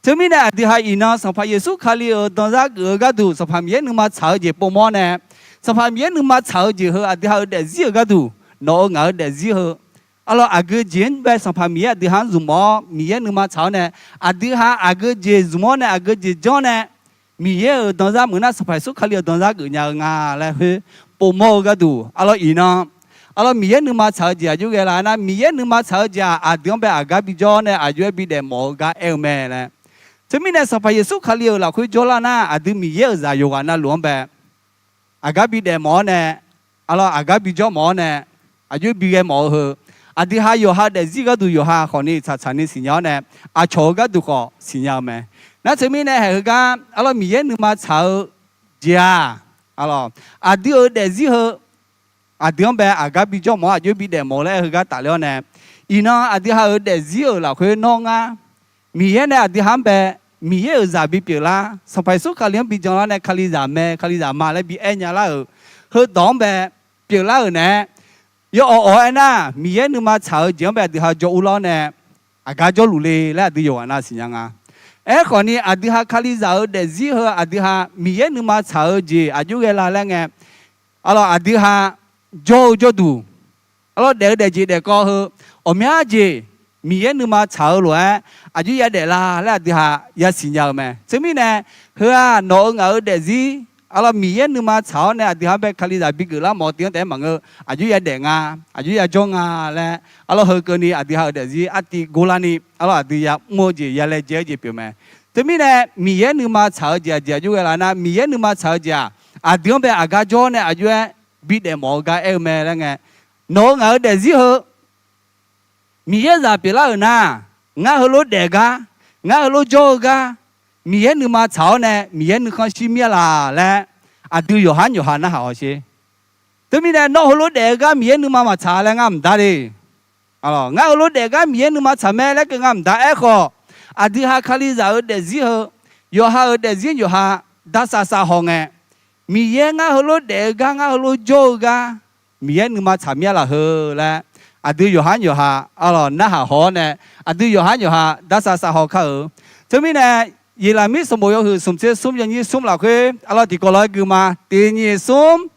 Teumirnae aqdui ha iqnan Sanqpaq Yeqsur Kali-euq danzar geuf-eu gharduq Sanqpaq Miqyaer nuima tsaq-eu jeq povmawr nae, Sanqpaq Miqyaer nuima tsaq-eu jeq heu aqdui ha-euq daefzir-euq gharduq, nawq-euq ngaq-euq daefzir heu, arlawr aqgeu jeq-anr bae Sanqpaq Miqyaer aqdui ha-anr zmq-awr Miqyaer nuima tsaq-awr nae, aqdui ha aqgeu jeq zmq-awr nae aqgeu jeq janr nae, Miqyaer-euq danzar meuq nar Sanqpaq Yeqsur Kali-euq danzar geufnya-eu nga laer khoer povmawr-eu gharduq, arlawr iqnan, arlawr Miqyaer nuima tsaq-eu jeq aqjox ghae laf nar, Miqyaer nuima tsaq-eu jeq-aq aqdui-anr bae aqgar bijawr nae aqjox-aer bidaef mawf-eu gar aer-eu mae laer. Teumirnae Sanqpaq Yeqsur Kali-euq lafkhoer jawrlar nar, aqdui Miqyaer-euq zaq yawqghaq navluf-anr bae aqgar bidaef mawf-awr nae, arlawr aqgar bijawr mawf-awr nae, aqjox bighae mawf-eu heu, aqdui ha yawqha daefzir gharduq yawqha khawf ni tsaqtsaq ni siqnya-awr nae, aqcawq-eu gharduq khawf siqnya-eu mae. Nar teumirnae haeq heugar arlawr Miqyaer nuima tsaq-eu jeq-aq, arlawr aqdui-euq daefzir heu aqdui-anr bae aqgar bijawr mawf-awr aqjox bidaef mawf-eu laer aer heugar tafler-awr nae, iqnan aqdui ha-euq daefzir-euq lafkhoer nawr ngar Miqyaer nae aqdui ha-anr bae Miqyaer-euq zaq bipyeuf lar, Sanqpaq Yeqsur Kali-anr bijan lar nae Kalizaq mae Kalizaq ma laer bi aer nya lar-euq heudawq-anr bae pyeuflar-euq naeq-aer, yawawq awq-aer aernar, Miqyaer nuima tsaq-eu jeq-anr bae aqdui ha jawr urlar-awr nae aqgar jawrluf le laer aqdui yawqghaq nav siqnya nga. Aerkhawf ni aqdui ha Kalizaq-euq daefzir heu aqdui ha Miqyaer nuima tsaq-eu jeq aqjox ghae la laer ngae, arlawr aqdui ha jawr-eu jawrduq, arlawr daef-eu daefjeq daefkawv heu, ghawqmya jeq Miqyaer nuima tsaq-eu lof-aer aqjox yadaef la laer aqdui ha yasiq nya-eu mae. Teumirnae heu-aq nawq-eu ngaq-euq daefzir, arlawr Miqyaer nuima tsaq-awr nae aqdui ha-anr bae Kalizaq bigeuf lar mawf-eu tiv-anr taef-aer maqngeur, aqjox yadaef nga, aqjox yajawr nga laer, arlawr heu keuvni aqdui ha-euq daefzir artiv gorlarni, arlawr aqdui yamr-eu jeq yalaejae-eu jeq pyeuf mae. Teumirnae Miqyaer nuima tsaq-eu jeq aqjeq aqjox ghae la nar, Miqyaer nuima tsaq-eu jeq-aq aqdui-anr bae aqgar jawr nae aqjox-aer bi daefmawf-eu gar aer-eu mae laer ngae, nawq-euq ngaq-euq daefzir heu Miqyaer zaq pyeuflar-euq nar, ngar heulof daef gar, ngar heulof jawr-eu gar, Miqyaer nuima tsaq-awr nae Miqyaer nuikhanr shir mir-a laq laer, aqdui yawqhar yawqha narhaq hawsher. Teumirnae nawr heulof daef-eu gar Miqyaer nuima maqtsaq laer ngar mqdar le. Ngar heulof daef gar Miqyaer nuima tsaq mae laer keuv ngar mqdar. Aerkhawf, aqdui ha Kalizaq-euq daefzir heu, yawqha-euq daefzir yawqha darsaq saq haw ngae, Miqyaer ngar heulof daef-eu gar, ngar heulof jawr-eu gar, Miqyaer nuima tsaq mir-a laq heu laer, aqdui yawqhar yawqha arlawq narhaq haw-awr nae, aqdui yawqhar yawqha darsaq saq haw kar-eu. Teumirnae, Yeqlaqmir sanqbof yawhuiq smq tser smr yawnyir smr lafkhoer arlawq tiqkawv lof-aer gui ma. Tiq nyiq smr,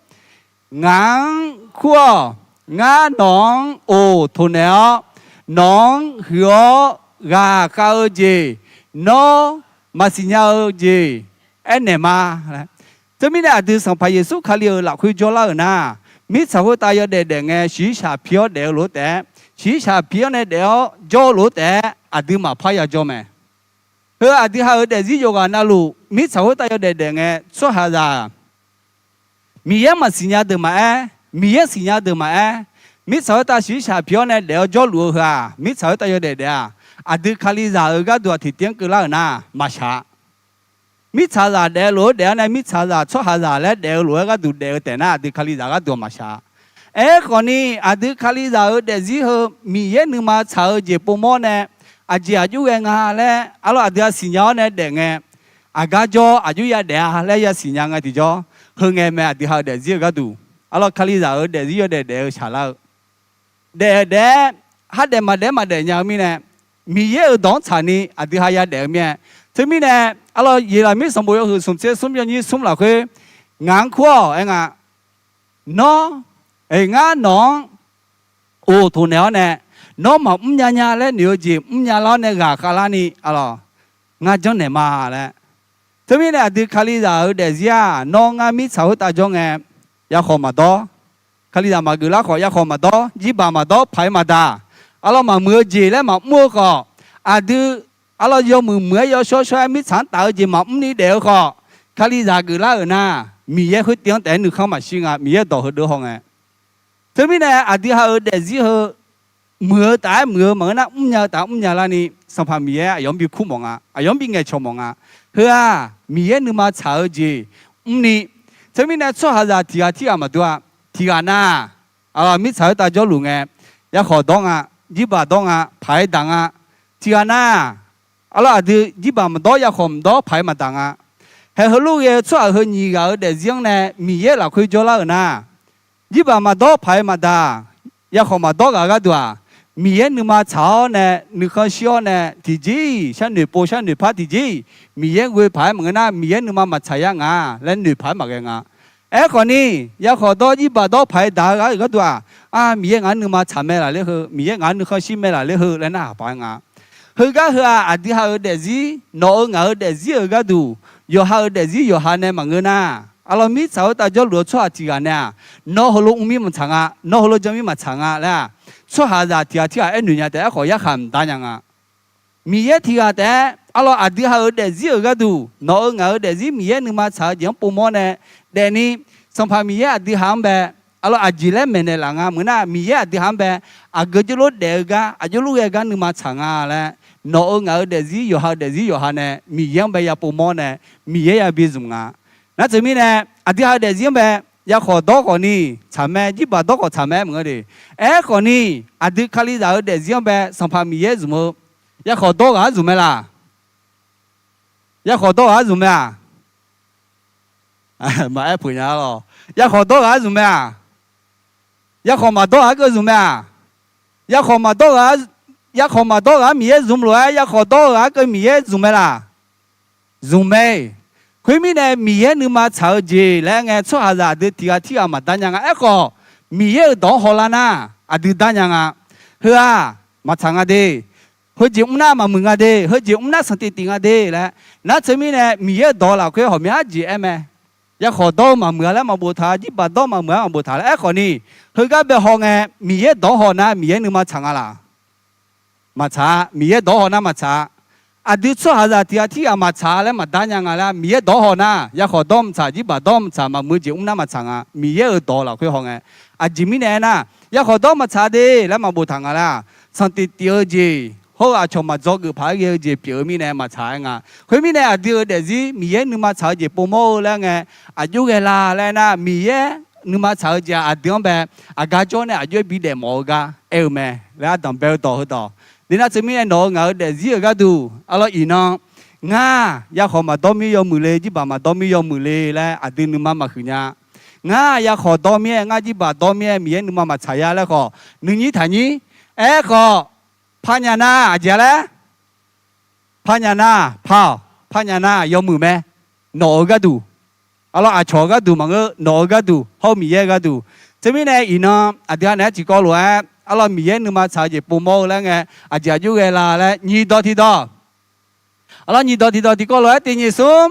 ngaq-anr kur-awq. Ngar nawq-anr oq toqnaeq-awr, nawq-anr huiq-awr ghaqkhav-eu jeq, nawr maqsiq nya-eu jeq aernaeq ma. Teumirnae aqdui Sanqpaq Yeqsur Kali-euq lafkhoer jawrlar-euq nar, mirtsaq khoertav yawdaef daef ngae shiqshaq pi-awr daef-eu lof-aer taef-aer, shiqshaq pi-awr nae daef-awr jawr-eu lof-aer taef-aer aqdui maqpar yajawr mae. Heu aqdui ha-euq daefzir yawqghaq navluf mirtsaq khoertav yawdaef daef ngae tsawrhaqzaq Miqyaer maqsiq nya deuq maqaer, Miqyaer siqnya deuq maqaer, mirtsaq khoertav shiqshaq pi-awr nae daef-awr jawrluf-eu heu-aq, mirtsaq khoertav yawdaef daef-aq, aqdui Kalizaq-euq gharduq-aq tiqtiv-anr keuvlar-euq nar maqshaq. Mirtsaqzaq daef-eu lof-aer daef-awr nae mirtsaqzaq tsawrhaqzaq laer daef-eu lof-aer gharduq daef-eu taef nar aqdui Kalizaq gharduq-aq maqshaq. Aerkhawfni, aqdui Kalizaq-euq daefzir heu Miqyaer nuima tsaq-eu jeq povmawr nae aqjeq aqjox ghae nga laer arlawq aqdui-aq siqnya-awr nae daef ngae, aqgar jawr aqjox yadaef-a laer yasiqnya ngae tiqjawr, heu ngae mae aqdui ha-euq daefzir-eu gharduq, arlawq Kalizaq-euq daefzir yawdaef daef-eu shaqlar-eu daef daef-aer, hardaef maqdaef-aer maqdaef nya-eu mirnae, Miqyaer-euq dawq-anr tsaqni aqdui ha yadaef-eu mirnae. Teumirnae, arlawq Yeqlaqmir sanqbof yawhuiq smq tser smr yawnyir smr lafkhoer, ngaq-anr kur-awq aer nga, nawr, ngar nawq-anr oq toqnaeq-awr nae, nawr maqmr nya nya laer noeq-eu jeq mrnya lar-awr nae ghaqkhav larni arlawq, ngar janrnaeq ma laer. Teumirnae aqdui Kalizaq-euq daefzir-aq, nawr ngar mirtsaq khoertav jawr ngae, yakhawf maqdawr. Kalizaq maqgeuf lar khawf yakhawf maqdawr, jirbaq maqdawr, paq-aer maqdaq. Arlawq maqmuiq-eu jeq laer maqmr-eu khawf, aqdui arlawq yawmuiq muiq-aer yawshawr shawr-aer mirtsaq-anr taf-eu jeq maqmr ni daef-eu khawf, Kalizaq geuflar-euq nar, Miqyaer khoertiv-anr taef-aer nuikhanr maqshir nga. Miqyaer dawq heudeuq haw ngae, teumirnae aqdui ha-euq daefzir heu muiq-eu taf-aer muiq-eu maqngeur nar, mrnya-eu taf-aer mrnya larni Sanqpaq Miqyaer aqyawf-anr bi kur mawf nga, aqyawf-anr bi ngaeqcawq mawf nga. Heu-aq, Miqyaer nuima tsaq-eu jeq mrni, teumirnae tsawrhaqzaq tiq ghaq tirghaq maqdur-a. Tiq ghaq nar, arlawq mirtsaq khoertav jawrluf ngae, yakhawf dawr nga, jirbaq dawr nga, paq-aer daq nga. Tiq ghaq nar, arlawq aqdui jirbaq maqdawr, yakhawf maqdawr, paq-aer maqdaq nga. Haeq heulof ghae-eu tsawrhaq heu nyiq ghaq-euq daefzir-anr nae Miqyaer lafkhoer jawrlar-euq nar, jirbaq maqdawr, paq-aer maqdaq, yakhawf maqdawr ghaq gharduq-aq, Miqyaer nuima tsaq-awr nae, nuikhanr shir-awr nae tiqjeq-iq sharnoeq pov sharnoeq par tiqjeq-iq Miqyaer ghoe paq-aer maqngeur nar, Miqyaer nuima maqtsaq yar nga laer noeq paq-aer maqghae nga. Aerkhawfni, yakhawf dawr jirbaq dawr paq-aer daq-eu ghaq-euq gharduq-aq, a, Miqyaer ngaq-anr nuima tsaq mae laq ler heu, Miqyaer ngaq-anr nuikhanr shir mae laq ler heu laer narhaq paq-aer nga. Heugar heu-aq, aqdui ha-euq daefzir, nawq-euq ngaq-euq daefzir-euq gharduq, yawqha-euq daefzir yawqha nae maqngeur nar, arlawq mirtsaq khoertav jawrluf-eu tsawrhaq tiq ghaq nae-aq, nawr heulof mr mir maqtsaq nga, nawr heulof jan mir maqtsaq nga laer-aq, tsawrhaqzaq tiq ghaq tirghaq aernoeq nya taef-aer khawf yarkhaq mqdar nya nga. Miqyaer tiq ghaq taef-aer arlawq aqdui ha-euq daefzir-euq gharduq, nawq-euq ngaq-euq daefzir Miqyaer nuima tsaq-eu jeq-anr povmawr nae daefni, Sanqpaq Miqyaer aqdui ha-anr bae, arlawq aqjeq laer maeqnaeq laf nga maqngeur nar, Miqyaer aqdui ha-anr bae, aqgeu jawrlof daef-eu gar, aqjawrlof ghae gar nuima tsaq nga laer, nawq-euq ngaq-euq daefzir yawqha-euq daefzir yawqha nae Miqyaer-anr bae ya povmawr nae, Miqyaer yabi zmq nga. Nar teumirnae, aqdui ha-euq daefzir-anr bae, yakhawf dawr khawfni tsaq mae, jirbaq dawr khawf tsaq mae aer maqngeur de. Aerkhawfni, aqdui Kalizaq-euq daefzir-anr bae Sanqpaq Miqyaer zmq-eu, yakhawf dawr ghaq-anr zmq mae laq? Yakhawf dawr ghaq-anr zmq mae-aq? Maqaer peuq nya lawq. Yakhawf dawr ghaq-anr zmq mae-aq? Yakhawf maqdawr ghaq-anr keuv zmq mae-aq? Yakhawf maqdawr ghaq, yakhawf maqdawr ghaq-anr Miqyaer zmq lof-aer, yakhawf dawr-eu ghaq-anr keuv Miqyaer zmq mae laq? Zmq mae. Khoermirnae, Miqyaer nuima tsaq-eu jeq laer ngae, tsawrhaqzaq aqdui tiq ghaq tirghaq maqdar nya nga. Aerkhawf, Miqyaer-euq dawq-anr hawlar nar, aqdui dar nya nga. Heu-aq, maqtsaq nga de. Heujeq mr nar maqmuiq nga de. Heujeq mr nar sanqtif tif nga de laer. Nar teumirnae, Miqyaer-euq dawq lafkhoer hawqmya arjeq aer mae. Yakhawf dawr-eu maqmuiq-a laer maqboftaq, jirbaq dawr maqmuiq-a maqboftaq laer. Aerkhawfni, heugar bae haw ngae, Miqyaer dawq-anr haw nar, Miqyaer nuima tsaq nga laq? Maqtsaq-a. Miqyaer dawq-anr haw nar maqtsaq-a. Aqdui tsawrhaqzaq tiq ghaq tirghaq maqtsaq laer maqdar nya nga laer, Miqyaer dawq haw nar, yakhawf dawr maqtsaq, jirbaq dawr maqtsaq, maqmuiq-eu jeq mr nar maqtsaq nga. Miqyaer-euq dawq lafkhoer haw ngae. Aqjeq mirnae aernar, yakhawf dawr maqtsaq de laer maqboftaq nga laer-aq, sanqtif tif-eu jeq hawr-eu aqcawq maqdzawgeuf paq-aer ghae-eu jeq pyeuf-eu mirnae maqtsaq-aer nga. Khoermirnae, aqdui-euq daefzir Miqyaer nuima tsaq-eu jeq povmawr-eu laer ngae, aqjox ghae la laer nar, Miqyaer nuima tsaq-eu jeq-aq, aqdui-anr bae aqgar jawr nae aqjox-aer bidaef mawf-eu gar aer-eu mae laer ardanq bae-eu dawq heudawq. Deuq nar teumirnae nawq-euq ngaq-euq daefzir-euq gharduq arlawr iqnan, ngar yakhawf maqdawr mir yawmuiq le, jirbaq maqdawr mir yawmuiq le laer aqdui nuima maqhuiq nya. Ngar yakhawf dawr mir-aer, ngar jirbaq dawr mir-aer Miqyaer nuima maqtsaq ya laer khawf, nuinyir taqnyir. Aerkhawf, parnya nar aqjeq-a laer? Parnya nar par-awq. Parnya nar yawmuiq mae. Nawq-euq gharduq, arlawr aqcawq-eu gharduq maqngeur, nawq-euq gharduq hawr-eu Miqyaer gharduq. Teumirnae iqnan aqdui ha naeq-aer tiqkawv lof-aer arlawr Miqyaer nuima tsaq-eu jeq povmawr-eu laer ngae, aqjeq aqjox ghae la laer nyiq dawq tiqdawq. Arlawr nyiq dawq tiqdawq tiqkawv lof-aer tiq nyiq smr,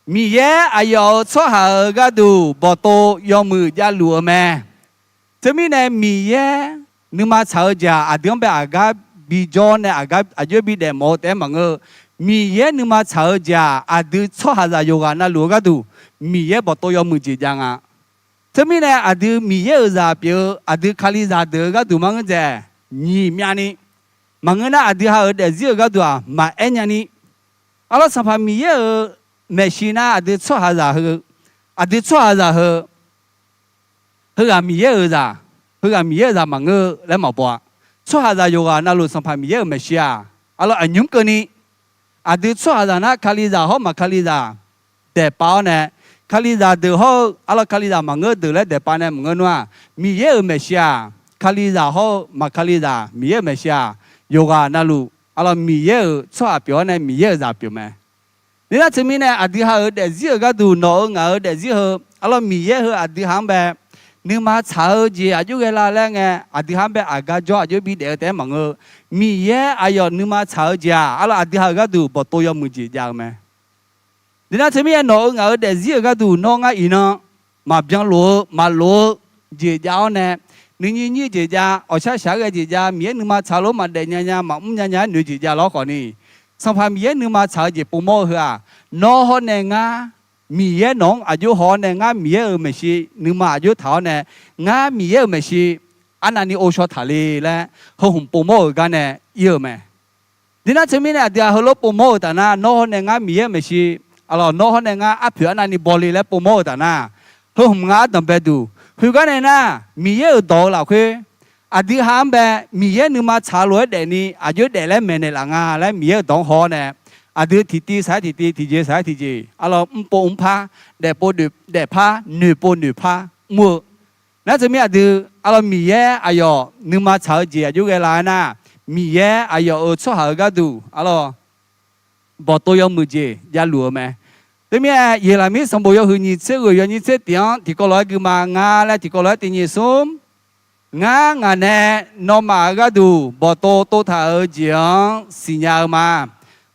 Miqyaer aqyawf-euq tsawrhaq-euq gharduq bawqtov yawmuiq javluf-eu mae. Teumirnae Miqyaer nuima tsaq-eu jeq-aq, aqdui-anr bae aqgar bijawr nae aqgar aqjox-aer bidaef mawf-eu taef-aer maqngeur-eu, Miqyaer nuima tsaq-eu jeq-aq, aqdui tsawrhaqzaq yawqghaq navluf-eu gharduq Miqyaer bawqtov yawmuiq jeq jav nga. Teumirnae aqdui Miqyaer-euq zaq pyeuf-eu aqdui Kalizaq deuq-eu gharduq maqngeur dzaeq, nyiq myavni maqngeur nar, aqdui ha-euq daefzir-euq gharduq-aq maqaer nyani. Arlawr Sanqpaq Miqyaer-euq maeqshi nar, aqdui tsawrhaqzaq heu, aqdui tsawrhaqzaq heu, heughaq Miqyaer-euq zaq, heughaq Miqyaer-euq zaq maqngeur-eu laer maqbaw-a. Tsawrhaqzaq yawqghaq navluf Sanqpaq Miqyaer-euq maeqshi-aq, arlawr aqnymr keuvni aqdui tsawrhaqzaq nar, Kalizaq hawr maq Kalizaq daeqpav-awr nae, Kalizaq deuq hawr-eu arlawr Kalizaq maqngeur deuq laer daeqpav nae maqngeur nar-aq, Miqyaer-euq maeqshi-aq, Kalizaq hawr-eu maq Kalizaq Miqyaer-euq maeqshi-aq, yawqghaq navluf arlawr Miqyaer-euq tsawrhaq pyeuf-awr nae Miqyaer-euq zaq pyeuf mae. Nar teumirnae aqdui ha-euq daefzir-euq gharduq nawq-euq ngaq-euq daefzir heu, arlawr Miqyaer heu aqdui ha-anr bae nuima tsaq-eu jeq aqjox ghae la laer ngae, aqdui ha-anr bae aqgar jawr aqjox bidaef-eu taef-aer maqngeur-eu, Miqyaer aqyawf nuima tsaq-eu jeq-aq, arlawr aqdui ha-euq gharduq bawqtov yawmuiq jeq jav-eu mae. Nar teumirnae nawq-euq ngaq-euq daefzir-euq gharduq nawr ngar iqnan maqbyan lof-eu maqlof-eu jeq jav-awr nae, nuinyir nyir jeq jav, awqshar shaq-aer ghae jeq jav, Miqyaer nuima tsaq lof-aer maqdaef nya nya maqmr nya nya-aer noeq jeq jav lawr khawfni, Sanqpaq Miqyaer nuima tsaq-eu jeq povmawr-eu heu-aq, nawr hawr nae ngar, Miqyaer nawq-anr aqjox haw-awr nae ngar Miqyaer-euq maeqshi nuima aqjox taq-awr nae, ngar Miqyaer-euq maeqshi arnavni ghovshaw taq le laer heu hmq povmawr-euq gar nae ir-eu mae. Nar teumirnae aqdui ha heulof povmawr-euq taf nar, nawr hawr nae ngar Miqyaer-euq maeqshi, arlawr nawr hawr nae ngar arpoeq arnavni baw le laer povmawr-euq taf nar, heu hmq nga ardanq bae duq. Khoergar nae nar, Miqyaer-euq dawq-eu lafkhoer aqdui ha-anr bae Miqyaer nuima tsaq lof-aer daefni aqjox daef laer maeqnaeq laf nga laer Miqyaer-euq dawq-anr haw-awr nae, aqdui tiqtiv saq-aer tiqtiv, tiqjeq saq-aer tiqjeq, arlawr mrpov mrpar, daefpov daefpar, noeqpov noeqpar mr-eu. Nar teumirnae aqdui arlawr Miqyaer aqyawf nuima tsaq-eu jeq aqjox ghae la-aer nar, Miqyaer aqyawf-euq tsawrhaq-euq gharduq arlawr bawqtov yawmuiq jeq javluf-eu mae. Teumirnae Yeqlaqmir sanqbof yawhuiq nyiq tser ghoeq yawnyir tser tiq-anr tiqkawv lof-aer guima nga laer tiqkawv lof-aer tiq nyiq smr, ngar ngaq nae nawmaf-euq gharduq bawqtov tovtaq-euq jeq-anr siqnya-eu ma.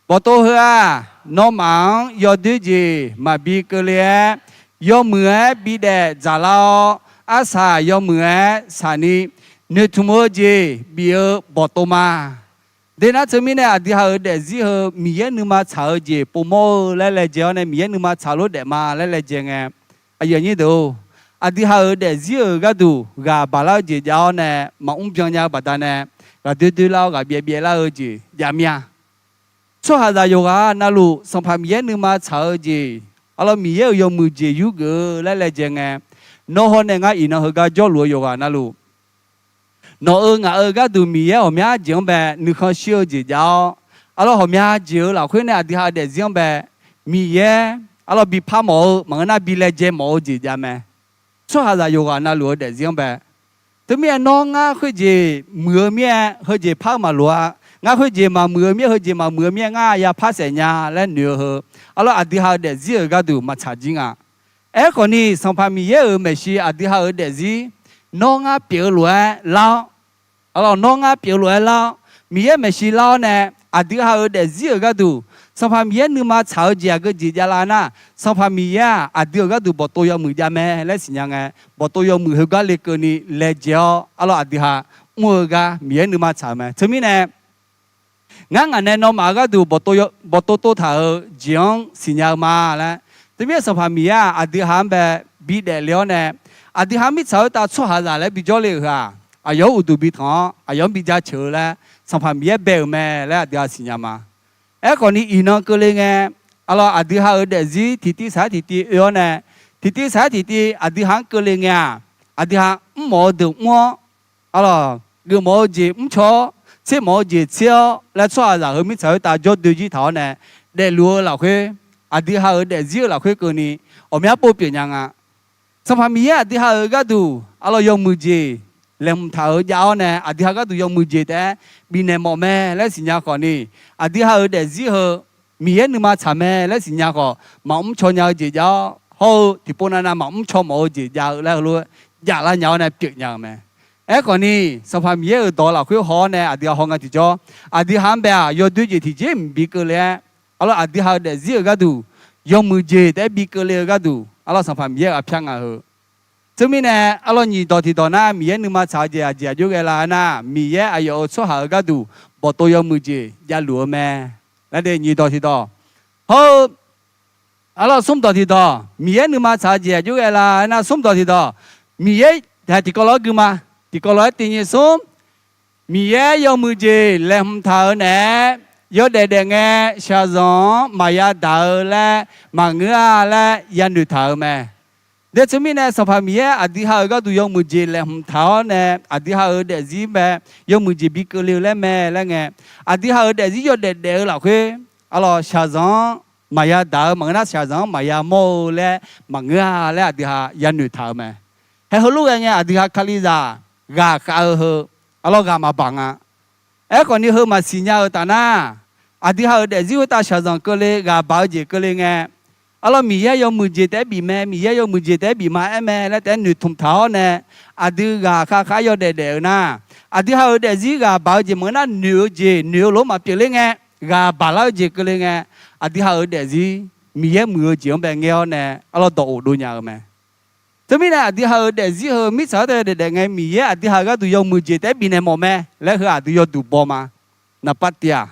Bawqtov heu-aq, nawmaf-anr yawdoer jeq maqbi keuvle-aer, yawmuiq-aer bidaef dzaqlar-awr, arsaq yawmuiq-aer saqni, noeqtmq-eu jeq bif-eu bawqtov ma. Nar teumirnae aqdui ha-euq daefzir heu Miqyaer nuima tsaq-eu jeq povmawr-eu laer laejae-awr nae Miqyaer nuima tsaq lof daef ma laer laejae ngae, aqyuif aqnyir deuq-or, aqdui ha-euq daefzir-euq gharduq ghaq baqlar-eu jeq jav-awr nae maqmr byan nya-eu baqdanae, ghaqdoer doerlar-awr ghaq byaev byaevlar-eu jeq jav mir-a. Tsawrhaqzaq yawqghaq navluf Sanqpaq Miqyaer nuima tsaq-eu jeq, arlawr Miqyaer-euq yawmuiq jeq yurgeuf-eu laer laejae ngae, nawr hawr nae ngar iqnan heugar jawrluf-eu yawqghaq navluf, nawq-euq ngaq-euq gharduq Miqyaer ghawqmya jeq-anr bae nuikhanr shir-eu jeq jav-awr, arlawr ghawqmya jeq-euq lafkhoer nae aqdui ha-euq daefzir-anr bae Miqyaer arlawr bi par mawf-eu maqngeur nar bi laejae mawf-eu jeq jav mae. Tsawrhaqzaq yawqghaq navluf-eu daefzir-anr bae, teumirnae nawr ngar khoerjeq muiq-eu mir-aer heujeq par-eu maqloq-a. Ngar khoerjeq maqmuiq-eu mir-aer heujeq maqmuiq-eu mir-aer ngar ya par saef nya laer noeq-eu heu, arlawr aqdui ha-euq daefzir-euq gharduq maqtsaq jir nga. Aerkhawfni Sanqpaq Miqyaer-euq maeqshi aqdui ha-euq daefzir nawr ngar pyeuf-eu lof-aer lar-awr, arlawr nawr ngar pyeuf-eu lof-aer lar-awr, Miqyaer maeqshi lar-awr nae aqdui ha-euq daefzir-euq gharduq Sanqpaq Miqyaer nuima tsaq-eu jeq aqgeu jeq jav la nar, Sanqpaq Miqyaer-aq aqdui-euq gharduq bawqtov yawmuiq jav mae laer siqnya ngae, bawqtov yawmuiq heugar le keuvni laejae-awr arlawr aqdui ha mr-eu gar Miqyaer nuima tsaq-eu mae. Teumirnae Ngar ngaq nae nawmaf-euq gharduq bawqtov tov taq-euq jeq-anr siqnya-eu ma laer. Teumirnae Sanqpaq Miqyaer-aq, aqdui ha-anr bae bidaef le-awr nae, aqdui ha mirtsaq khoertav tsawrhaqzaq laer bijawr le-euq heu-aq, aqyawf-anr uqduq bitanq-awr aqyawf-anr bijaceuq-eu laer Sanqpaq Miqyaer bae-euq mae laer aqdui ha siqnya ma. Aerkhawf ni iqnan keuvle ngae, arlawr aqdui ha-euq daefzir tiqtiv saq-aer tiqtiv oe-awr nae, tiqtiv saq-aer tiqtiv aqdui ha-anr keuvle ngae-aq, aqdui ha mrmawf-eu deuq mr-awr, arlawr geufmawf-eu jeq mrcaw-awr, tsermawf-eu jeq tser-awr laer tsawrhaqzaq heu mirtsaq khoertav jawrdoe jir taq-awr nae daefluf-eu lafkhoer, aqdui ha-euq daefzir-euq lafkhoer keuvni ghawqmya pov pyeuf nya nga. Sanqpaq Miqyaer aqdui ha-euq gharduq arlawr yawmuiq jeq laeqhmq taq-euq jav-awr nae aqdui ha gharduq yawmuiq jeq taef-aer bifnaeq mawf mae laer siqnya khawf ni, aqdui ha-euq daefzir heu Miqyaer nuima tsaq mae laer siqnya khawf, maqmr caw nya-eu jeq jav-awr, hawr-eu tiqpov navnav maqmr caw mawf-eu jeq jav-eu laer heulof-aer javlar nya-awr nae pyeuf nya-euq mae. Aerkhawf ni, Sanqpaq Miqyaer-euq dawq lafkhoer haw-awr nae aqdui ha haw nga tiqjawr, aqdui ha-anr bae-aq yawdoer jeq tiqjeq mqbi keuvle-aer, arlawr aqdui ha-euq daefzir-euq gharduq yawmuiq jeq taef-aer bi keuvle-eu gharduq arlawr Sanqpaq Miqyaer-euq aqpyar nga heu. Teumirnae arlawr nyiq dawq tiqdawq nar, Miqyaer nuima tsaq-eu jeq aqjeq aqjox ghae la aernar, Miqyaer aqyawf-euq tsawrhaq-euq gharduq bawqtov yawmuiq jeq javluf-eu mae laer de nyiq dawq tiqdawq. Hawr-eu arlawr smr dawq tiqdawq, Miqyaer nuima tsaq-eu jeq aqjox ghae la aernar, smr dawq tiqdawq, Miqyaer, tiqkawv lof-aer gui ma, tiqkawv lof-aer tiq nyiq smr, Miqyaer yawmuiq jeq laeqhmq taq-euq naeq-aer, yawdaef daef ngae shaqzanq-anr maqya daq-eu laer maqngeur-a laer yanoeq taq-euq mae. De teumirnae Sanqpaq Miqyaer aqdui ha-euq gharduq yawmuiq jeq laeqhmq taq-awr nae aqdui ha-euq daefzir mae, yawmuiq jeq bi keuvle-eu laer mae laer ngae, aqdui ha-euq daefzir yawdaef daef-eu lafkhoer, arlawr shaqzanq-anr maqya daq-eu maqngeur nar shaqzanq-anr maqya mawr-eu laer maqngeur-a laer aqdui ha yanoeq taq-euq mae. Hae heulof ghae ngae aqdui ha Kalizaq ghaqkhav-eu heu, arlawr ghaq maqbaq nga. Aerkhawf ni heu maqsiq nya-euq taf nar, aqdui ha-euq daefzir khoertav shaqzanq keuvle ghaq baq-eu jeq keuvle ngae, arlawr Miqyaer yawmuiq jeq taef-aer bif mae, Miqyaer yawmuiq jeq taef-aer bif ma aer mae laer taef-aer noeqtmq taq-awr nae, aqdui ghaqkhav khav-aer yawdaef daef-eu nar, aqdui ha-euq daefzir ghaq baq-eu jeq maqngeur nar noeq-eu jeq noeq-eu lof-aer maqpyeuf ler ngae, ghaq baq lar-eu jeq keuvle ngae, aqdui ha-euq daefzir Miqyaer muiq-eu jeq-anr bae ngaer-awr nae arlawr dawq of dov nya-eu mae. Teumirnae aqdui ha-euq daefzir heu mirtsaq khoertav yawdaef daef ngae Miqyaer aqdui ha-euq gharduq yawmuiq jeq taef-aer bifnaeq mawf mae laer heu aqdui yawduq baw ma. Naqpav tiq-aq,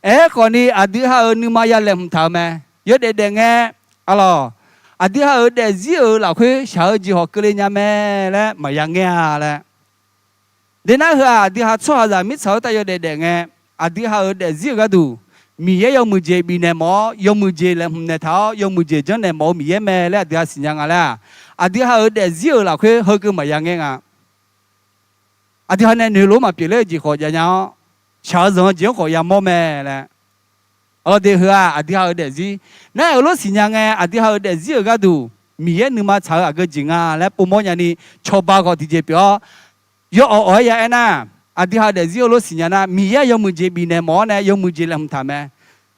aerkhawf ni aqdui ha-euq nuima ya laeqhmq taq-eu mae. Yawdaef daef ngae, arlawr, aqdui ha-euq daefzir-euq lafkhoer shaq-eu jeq hawq keuvle nya mae laer maqya ngaer-a laer. De nar heu-aq aqdui ha tsawrhaqzaq mirtsaq khoertav yawdaef daef ngae, aqdui ha-euq daefzir-euq gharduq Miqyaer yawmuiq jeq bifnaeq mawf-awr yawmuiq jeq laeqhmq naeq taq-awr yawmuiq jeq janrnaeq mawf-eu Miqyaer mae laer aqdui ha siqnya nga laer-aq, aqdui ha-euq daefzir-euq lafkhoer heukeuv maqya ngaer nga. Aqdui ha nae noeq lof-aer maqpyeuf ler-eu jeq khawf jav nya-awr, shaq-eu zanq-eu jeq-anr khawf yamawr mae laer. Arlawr de heu-aq aqdui ha-euq daefzir. Nar-aer heulof siqnya ngae aqdui ha-euq daefzir-euq gharduq Miqyaer nuima tsaq-eu aqgeu jeq nga laer povmawr nyani cawba khawf tiqjeq pyeuf-awr, yawawq awq-aer ya aernar, aqdui ha-euq daefzir heulof siqnya nar Miqyaer yawmuiq jeq bifnaeq mawf-awr nae yawmuiq jeq laeqhmq taq mae.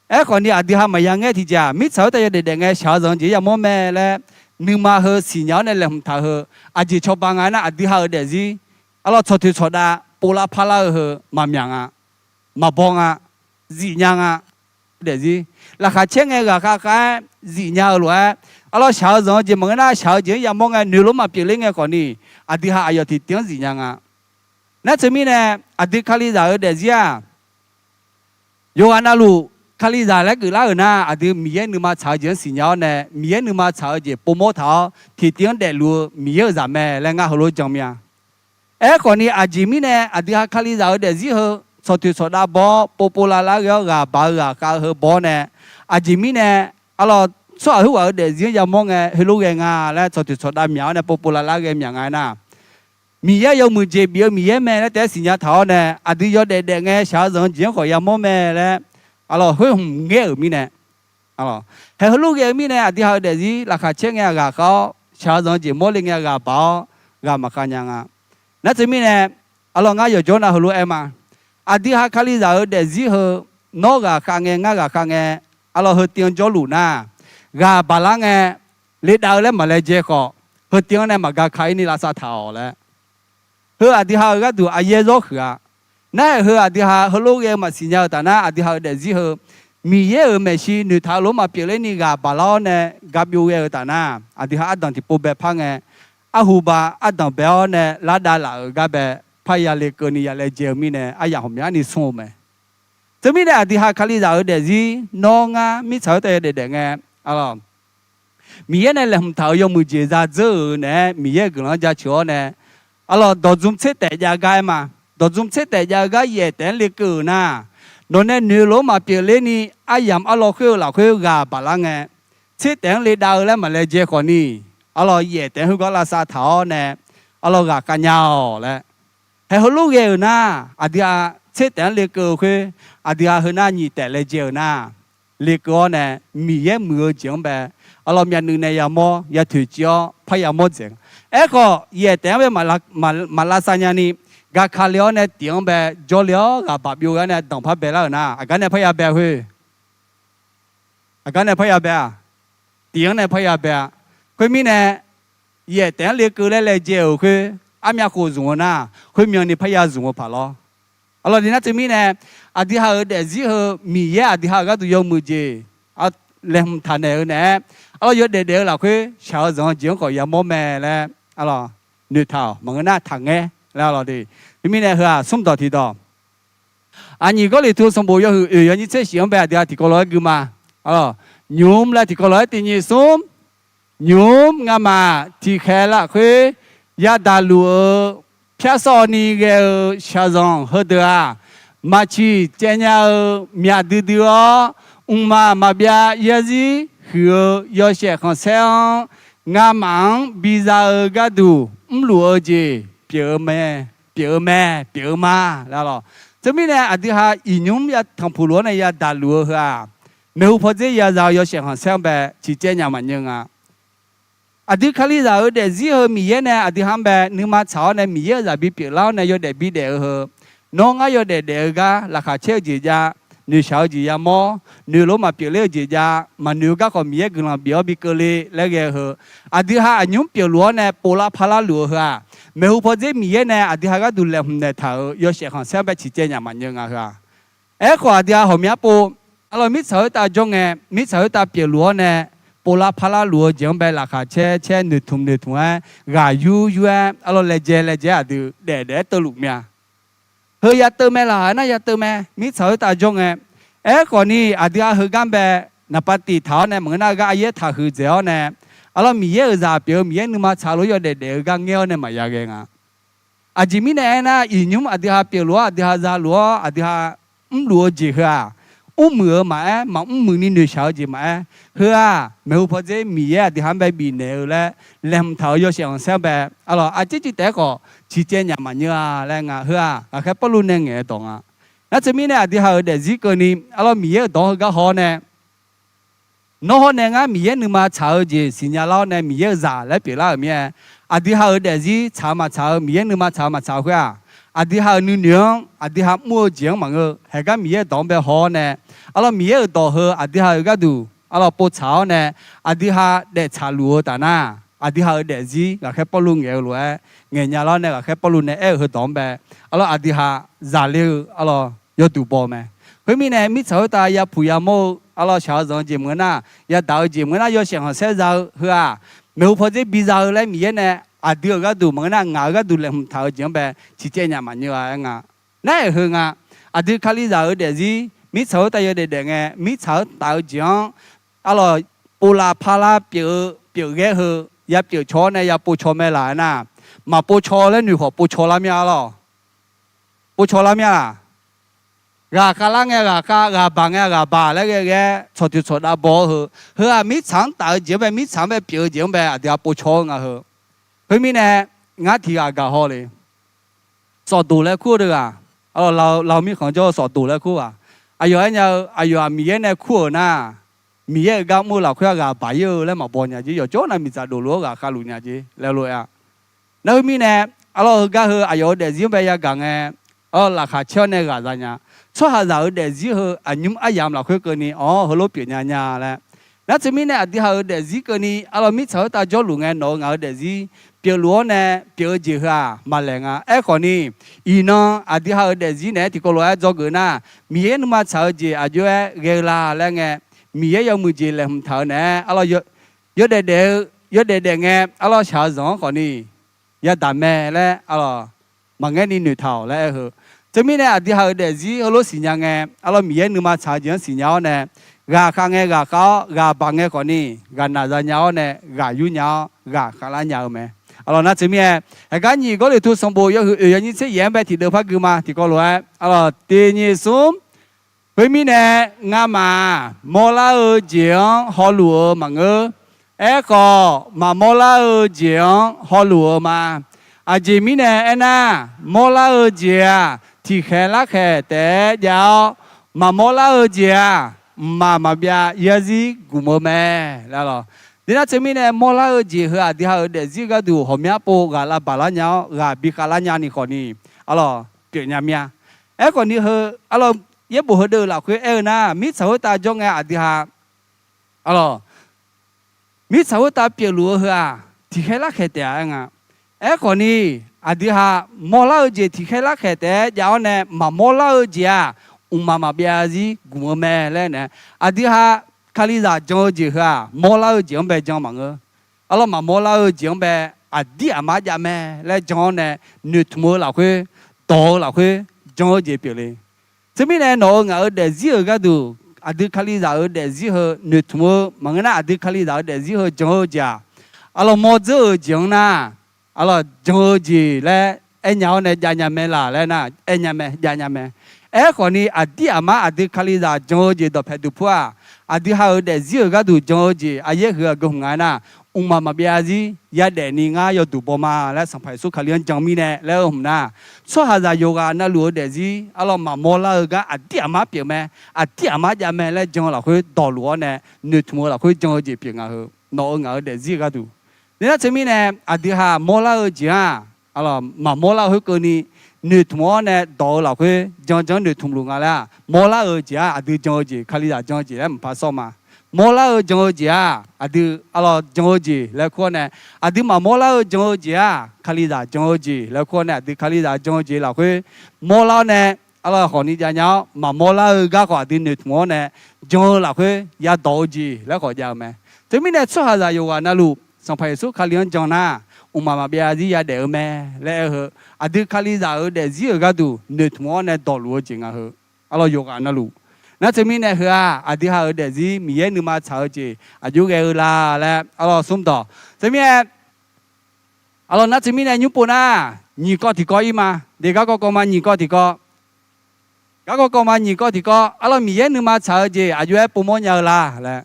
Aerkhawf ni aqdui ha maqya ngaer tiqjeq-aq mirtsaq khoertav yawdaef daef ngae shaq-eu zanq-eu jeq yamawr mae laer nuima heu siqnya-awr nae laeqhmq taq heu aqjeq cawba nga aernar aqdui ha-euq daefzir, arlawr tsawqtoeq tsawqdav povlar parlar-eu heu maqmyaq nga, maqbaw nga, zifnya nga. Daefzir laqkhaq caer ngae ghaqkhav khav-aer zifnya-eu lof-aer, arlawr shaq-eu zanq-eu jeq maqngeur nar shaq-eu jeq-anr yamawr ngae noeq lof-aer maqpyeuf ler ngae khawf ni, aqdui ha aqyawf tiqtiv-anr zifnya nga. Nar teumirnae aqdui Kalizaq-euq daefzir-aq, yawqghaq navluf Kalizaq laer geuflar-euq nar aqdui Miqyaer nuima tsaq-eu jeq-anr siqnya-awr nae Miqyaer nuima tsaq-eu jeq povmawr taq-awr tiqtiv-anr daefluf-eu Miqyaer-euq zaq mae laer ngar heulof jan mir-a. Aerkhawf ni aqjeq mirnae aqdui ha Kalizaq-euq daefzir heu tsawqtoeq tsawqdav baw-awr povpov lavlar ghae-awr ghaq baq-eu ghaqkhav-eu heu baw-awr nae, aqjeq mirnae, arlawr tsawrhaq khoerghaq-euq daefzir-anr yamawr ngae heulof ghae nga laer tsawqtoeq tsawqdav myaq-awr nae povpov lavlar ghae myaq nga aernar, Miqyaer yawmuiq jeq bif-eu Miqyaer mae laer taef-aer siqnya taq-awr nae aqdui yawdaef daef ngae shaq-eu zanq-eu jeq-anr khawf yamawr mae laer, arlawr khoer hmq ngaer-euq mirnae, hae heulof ghae-eu mirnae aqdui ha-euq daefzir laqkhaq caer ngae ghaqkhav-awr shaq-eu zanq-eu jeq mawrle ngae ghaq baq-awr ghaq maqkhav nya nga. Nar teumirnae, arlawr ngar yawqjawr nav heulof-aer ma. Aqdui ha Kalizaq-euq daefzir heu, nawr ghaqkhav ngae ngar ghaqkhav ngae, arlawr heu tiv-anr jawrluf nar, ghaq baqlar ngae, le dav-eu laer maqlaejae khawf, heu tiv-anr nae maqgaka-ir ni lavsav taq-awq laer. Heu aqdui ha-euq gharduq aqyaer zawr huiq-a. Nar-aer heu aqdui ha heulof ghae-eu maqsiq nya-eu taf nar aqdui ha-euq daefzir heu, Miqyaer-euq maeqshi noeqtaq-eu lof-aer maqpyeuf ler ni ghaq baqlar-awr nae ga byov ghae-eu taf nar, aqdui ha ardanq tiqpov bae par ngae, arhu ba ardanq bae-awr nae lardav laf-euq gar bae par yale keuvni yalaejae-eu mirnae aryamq ghawqmyani smr-eu mae. Teumirnae aqdui ha Kalizaq-euq daefzir nawr ngar mirtsaq khoertav yawdaef daef ngae, arlawq, Miqyaer nae laeqhmq taq-euq yawmuiq jeq za dzeur-euq naeq-aer Miqyaer-euq guiqlanq-anr jaceuq-awr nae, arlawq, dawqdzm tser taef jav gar-aer ma. Dawqdzm tser taef jav-eu gar yaef taef-anr lekeuv-euq nar, nawq nae noeqlof-anr maqpyeuf ler ni aryamq arlawr khoer-eu lafkhoer ghaq baq lar ngae, tser taef-anr ledav-eu laer maqlaejae khawf ni, arlawq, yaef taef-anr khoergar lavsav taq-awr nae, arlawq, ghaqkav nya-awq laer. Haeq heulof ghae-euq nar, aqdui ha tser taef-anr lekeuv-eu khoer, aqdui ha heu nar nyiq taef laejae-euq nar, lekeuv-awr nae, Miqyaer muiq-eu jeq-anr bae, arlawq, myavnuiv nae yamawr yatoeq civ-awr parya mawr dzaeq. Aerkhawf yaef taef-anr bae maq lavsav nyani, gaqkale-awr nae tif-anr bae jawrle-awr ghaq baq byov gar nae danqpar bae lar-euq nar, aqgar nae parya bae khoer, aqgar nae parya bae-a, tif-anr nae parya bae-a. Khoermirnae, yaef taef-anr lekeuv laer laejae-euq khoer, armyav khof zmq-eu nar, khoermyan ni parya zmq-eu paq lawr. Arlawq, nar teumirnae, aqdui ha-euq daefzir heu Miqyaer aqdui ha-euq gharduq yawmuiq jeq laeqhmq taq naeq-eu naeq-aer, arlawq, yawdaef daef-eu lafkhoer shaq-eu zanq-eu jeq-anr khawf yamawr mae laer, arlawq, noeqtaq-awq. Maqngeur nar taqngaer laer, arlawq de. Teumirnae heu-aq smr dawq tiq dawq. Aqnyiq Gawrliqtu sanqbof yawhuiq oeq yawnyir tser shif-anr bae aqdui ha tiqkawv lof-aer gui ma. Arlawq, nymq mr laer tiqkawv lof-aer tiq nyiq smr. Nymq mr ngamaf tiqkhaeq lafkhoer yadaq luf-eu pyar sawr ni ghae-eu shaqzanq heudeuq-aq, maqciq caev nya-eu myaq duidui-awr, mqmaq maqbyav yarzir huiq-eu yawshaef khanqsaer-anr ngamaf-anr biza-eu gharduq mrluf-eu jeq pyeuf-eu mae, pyeuf-eu mae, pyeuf-eu ma laer, arlawq. Teumirnae aqdui ha iqnymr ya tanqpuq luf-awr nae yadaq luf-eu heu-aq, maeqhu pawdzer yaza-eu yawshaef khanqsaer-anr bae ciqcaev nya maqnyeuv nga. Aqdui Kalizaq-euq daefzir heu Miqyaer nae aqdui ha-anr bae nuima tsaq-awr nae Miqyaer-euq zaq bipyeuf lar-awr nae yawdaef bidaef-eu heu, nawr ngar yawdaef daef-eu gar laqkhaq caer-eu jeq jav, noeqshaq-eu jeq yamawr, noeqlof maqpyeuf ler-eu jeq jav, maqnoeq-eu garkawv Miqyaer guiqlanq bif-awr bikeuvle laer ghae-eu heu, aqdui ha aqnymr pyeufluf-awr nae povlar parlar luf-eu heu-aq, maeqhu pawdzer Miqyaer nae aqdui ha gharduq laeqhmq naeqtaq-euq yawshaef khanqsaer-anr bae ciqcaev nya maqnyeuv nga heu-aq. Aerkhawf aqdui ha ghawqmya pov, arlawq, mirtsaq khoertav jawr ngae, mirtsaq khoertav pyeufluf-awr nae povlar parlar luf-eu jeq-anr bae laqkhaq caer caer noeqtmq noeqtmq-aer ghaq yur yur-aer arlawq laejae laejae aqdui daef daef-aer teuvluf mya. Heu ya teuv mae laq nar ya teuv mae, mirtsaq khoertav jawr ngae. Aerkhawf ni aqdui ha heugar bae naqpav tiq taq-awr nae maqngeur nar gar aryaer taqhuiq dzaeq-awr nae, arlawq, Miqyaer-euq zaq pyeuf-eu Miqyaer nuima tsaq lof-aer yawdaef daef-eu gar ngaer-awr nae maqya ghae nga. Aqjeq mirnae aernar, iqnymr aqdui ha pyeufluf-awr aqdui ha zaluf-awr aqdui ha mrluf-eu jeq heu-aq, mrmuiq-eu maqaer, maqmr muiq ni noeqshaq-eu jeq maqaer, heu-aq maeqhu pawdzer Miqyaer aqdui ha-anr bae bifnaeq-eu laer laeqhmq taq-euq yawshaef khanqsaer-anr bae, arlawq, aqcir civ taef-aer khawf ciqcaev nya maqnyeuv-a laer nga. Heu-aq ghaqkhaer Pawrluv nae ngaeq-eu dawq nga. Nar teumirnae aqdui ha-euq daefzir keuvni, arlawq, Miqyaer-euq dawq-anr heugar haw-awr nae, nawr hawr nae ngar Miqyaer nuima tsaq-eu jeq siqnya lar-awr nae Miqyaer-euq zaq laer pyeuflar-euq mir-aer, aqdui ha-euq daefzir tsaq-eu maqtsaq-eu, Miqyaer nuima tsaq-eu maqtsaq-eu khoer-aq, aqdui ha-euq nuinoeq-anr aqdui ha mr-eu jeq-anr maqngeur, haeqgar Miqyaer-euq dawq-anr bae haw-awr nae, arlawq, Miqyaer-euq dawq heu aqdui ha-euq gharduq arlawq povtsaq-awr nae, aqdui ha daeftsaq luf-eu taf nar, aqdui ha-euq daefzir ghaqkhaer Pawrluv ngaeq-eu lof-aer ngaeqnya lar-awr nae ghaqkhaer Pawrluv nae aer-euq heudawq-anr bae, arlawq, aqdui ha zaqler-eu arlawq yawduq baw-eu mae. Khoermirnae mirtsaq khoertav yapuq yamawr-eu arlawq shaq-eu zanq-eu jeq maqngeur nar, yadaq-eu jeq maqngeur nar, yawshaef khanqsaer za-eu heu-aq, maeqhu pawdzer biza-eu laer Miqyaer nae aqdui-euq gharduq maqngeur nar ngaq-euq gharduq laeqhmq taq-eu jeq-anr bae ciqcaev nya maqnyeuv-a aer nga. Nar-aq heu nga, aqdui Kalizaq-euq daefzir mirtsaq khoertav yawdaef daef ngae, mirtsaq khoertav-eu jeq-anr arlawq povlav parlar pyeuf-eu pyeuf ghaer heu ya pyeuf caw-awr nae ya pov caw mae laq aernar, maqpov caw laer noeq khawf pov caw lar mir-a lawq. Pov caw lar mir-a laq. Ghaq khavlar ngae ghaq khav, ghaq baq ngae ghaq baq laer ghae ghae tsawq tiq tsawq dav baw-eu heu, heu-aq mirtsaq-anr taf-eu jeq-anr bae, mirtsaq-anr bae pyeuf-eu jeq-anr bae aqdui ha pov caw-eu nga heu. Khoermirnae ngar tiq ghaq gaq haw le. Sawfdoq laer kur-eu deuq ghaq, lawq mirkhanq jawr-eu sawfdoq laer kur ghaq. Aqyawf aernya-eu aqyawf-aq Miqyaer nae kur-euq nar, Miqyaer-euq gar mr-eu lafkhoer-aq ghaq baq ir-eu laer maqbaw nya jer, yawqjawr navmiqdzaq dofluf-awr ghaq khavluf nya jer laer lof-aer-a. Nar khoermirnae, arlawq, heugar heu aqyawf-euq daefzir-anr bae yagaq ngae, arlawq, laqkhaq caer-awr nae ghaq za nya. Tsawrhaqzaq-euq daefzir heu aqnymr aryamq lafkhoer keuvni awr heulof pyeufnya nya laer. Nar teumirnae aqdui ha-euq daefzir keuvni arlawq mirtsaq khoertav jawrluf ngae nawq-eu ngaq-eu daefzir pyeufluf-awr nae pyeuf-eu jeq heu-aq maqlaeq nga. Aerkhawf ni, iqnan aqdui ha-euq daefzir naeq-aer tiqkawv lof-aer dzawgeuf nar, Miqyaer nuima tsaq-eu jeq aqjox-aer ghae-eu la laer ngae, Miqyaer yawmuiq jeq laeqhmq taq-eu naeq-aer arlawq yawdaef daef-eu, yawdaef daef ngae arlawq shaq-eu zanq-anr khawf ni yadaq mae laer arlawq maqngaer ni noeqtaq-awq laer aer heu. Teumirnae aqdui haq-euq daefzir heulof siqnya ngae, arlawr Miqyaer nuima tsaq-eu jeq-anr siqnya-awr nae, ghaq khav ngae ghaq khav-awr, ghaq baq ngae khawfni, ghaq naq za nya-awr nae, ghaq yur nya-awr, ghaq khavlar nya-eu mae. Arlawr nar teumirnae, haiq gar nyiq Gawrliqtu sanqbof yawhuiq oeq yawnyir tser yaef-anr bae tiqdeuv par gui ma. Tiqkawv lof-aer, arlawr tiq nyiq smr, khoermirnae, ngamaf-aq mawrlar-eu jeq-anr hawluf-eu maqngeur. Aerkhawf, maqmawr lar-eu jeq-anr hawluf-eu ma. Aqjeq mirnae aernar, mawrlar-eu jeq-aq, tiqkhaeq larkhaeq taef-aer jav-awr, maqmawr lar-eu jeq-aq, mqmaq maqbyav yarzir gmq-eu mae. Lawr, nar teumirnae mawrlar-eu jeq heu aqdui haq-euq daefzir-eu gharduq ghawqmyanr pov ghaq lavbaq lar nya-awr, ghaq bi khavlar nyani khawfni, arlawr pyeufnya mir-a. Aerkhawfni heu, arlawr yaerbof heudeuv-eu lafkhoer aer-eu nar, mirtsaq khoertav jawr ngae aqdui haq, arlawr mirtsaq khoertav pyeufluf-eu heu-aq, tiqkhaer larkhaeq taef-a aer nga. Aerkhawfni, aqdui haq mawrlar-eu jeq tiqkhaer larkhaeq taef-aer jav-awr nae maqmawr lar-eu jeq-aq, mqmaq maqbyav zir gmq-eu mae laer nae, aqdui haq Kalizaq jan-eu jeq heu-aq, mawrlar-eu jeq-anr bae jan maqngeur. Arlawr maqmawr lar-eu jeq-anr bae aqdir aqmar jav mae laer jan-awr nae, noeqtmq-eu lafkhoer, dawq-eu lafkhoer jan-eu jeq pyeuf le. Teumirnae nawq-euq ngaq-euq daefzir-euq gharduq, aqdui Kalizaq-euq daefzir heu noeqtmq-eu maqngeur nar, aqdui Kalizaq-euq daefzir heu jan-eu jeq-aq, arlawr mawr dzeur-euq jeq-anr nar, arlawr jan-eu jeq laer aernya-awr nae jav nya mae laq laer nar, aernya mae, jav nya mae. Aerkhawfni, aqdir aqmar aqdui Kalizaq jan-eu jeq dawqpae duq pur-aq, aqdui haq-euq daefzir-euq gharduq jan-eu jeq aryaer huiq-eu aqgeu hmq nga aernar, mqmaq maqbyav zir yadaef ni ngar yawduq baw ma laer Sanqpaq Yeqsur Kali-anr jan mirnae laer-eu hmq nar, tsawrhaqzaq yawqghaq navluf-eu daefzir arlawr maqmawr lar-eu gar aqdir aqmar pyeuf mae, aqdir aqmar jav mae laer jan-eu lafkhoer dawqluf-awr nae, noeqtmq-eu lafkhoer jan-eu jeq pyeuf nga heu, nawq-euq ngaq-euq daefzir-eu gharduq. Nar teumirnae, aqdui haq mawrlar-eu jeq-aq, arlawr maqmawr lar-eu khoerkeuvni, noeqtmq-awr nae dawq-eu lafkhoer jan jan noeqtmq luf nga laer-aq, mawrlar-eu jeq-aq aqdui jan-eu jeq, Kalizaq jan-eu jeq laer maqpar sawr ma. Mawrlar-eu jan-eu jeq-aq aqdui arlawr jan-eu jeq laer kur-awr nae, aqdui maqmawr lar-eu jan-eu jeq-aq Kalizaq jan-eu jeq laer kur-awr nae, aqdui Kalizaq jan-eu jeq lafkhoer mawrlar-awr nae, arlawr khawfni jav nya-awr, maqmawr lar-eu gar khawf aqdui noeqtmq-awr nae, jan-eu lafkhoer yadawq-eu jeq laer khawf jav-eu mae. Teumirnae tsawrhaqzaq yawqghaq navluf Sanqpaq Yeqsur Kali-anr jan nar, mqmaq maqbyav zir yadaef-eu mae laer aer-eu heu, aqdui Kalizaq-euq daefzir-euq gharduq noeqtmq-awr nae dawqluf-eu jeq nga heu, arlawr yawqghaq navluf. Nar teumirnae heu-aq, aqdui haq-euq daefzir Miqyaer nuima tsaq-eu jeq aqjox ghae-eu la laer arlawr smr dawq. Teumirnae arlawr nar teumirnae nymr pov nar, nyiq kawv tiqkawv ir ma. Deq garkawv kawv ma, nyiq kawv tiqkawv. Garkawv kawv ma, nyiq kawv tiqkawv. Arlawr Miqyaer nuima tsaq-eu jeq aqjox-aer povmawr nya-eu la laer.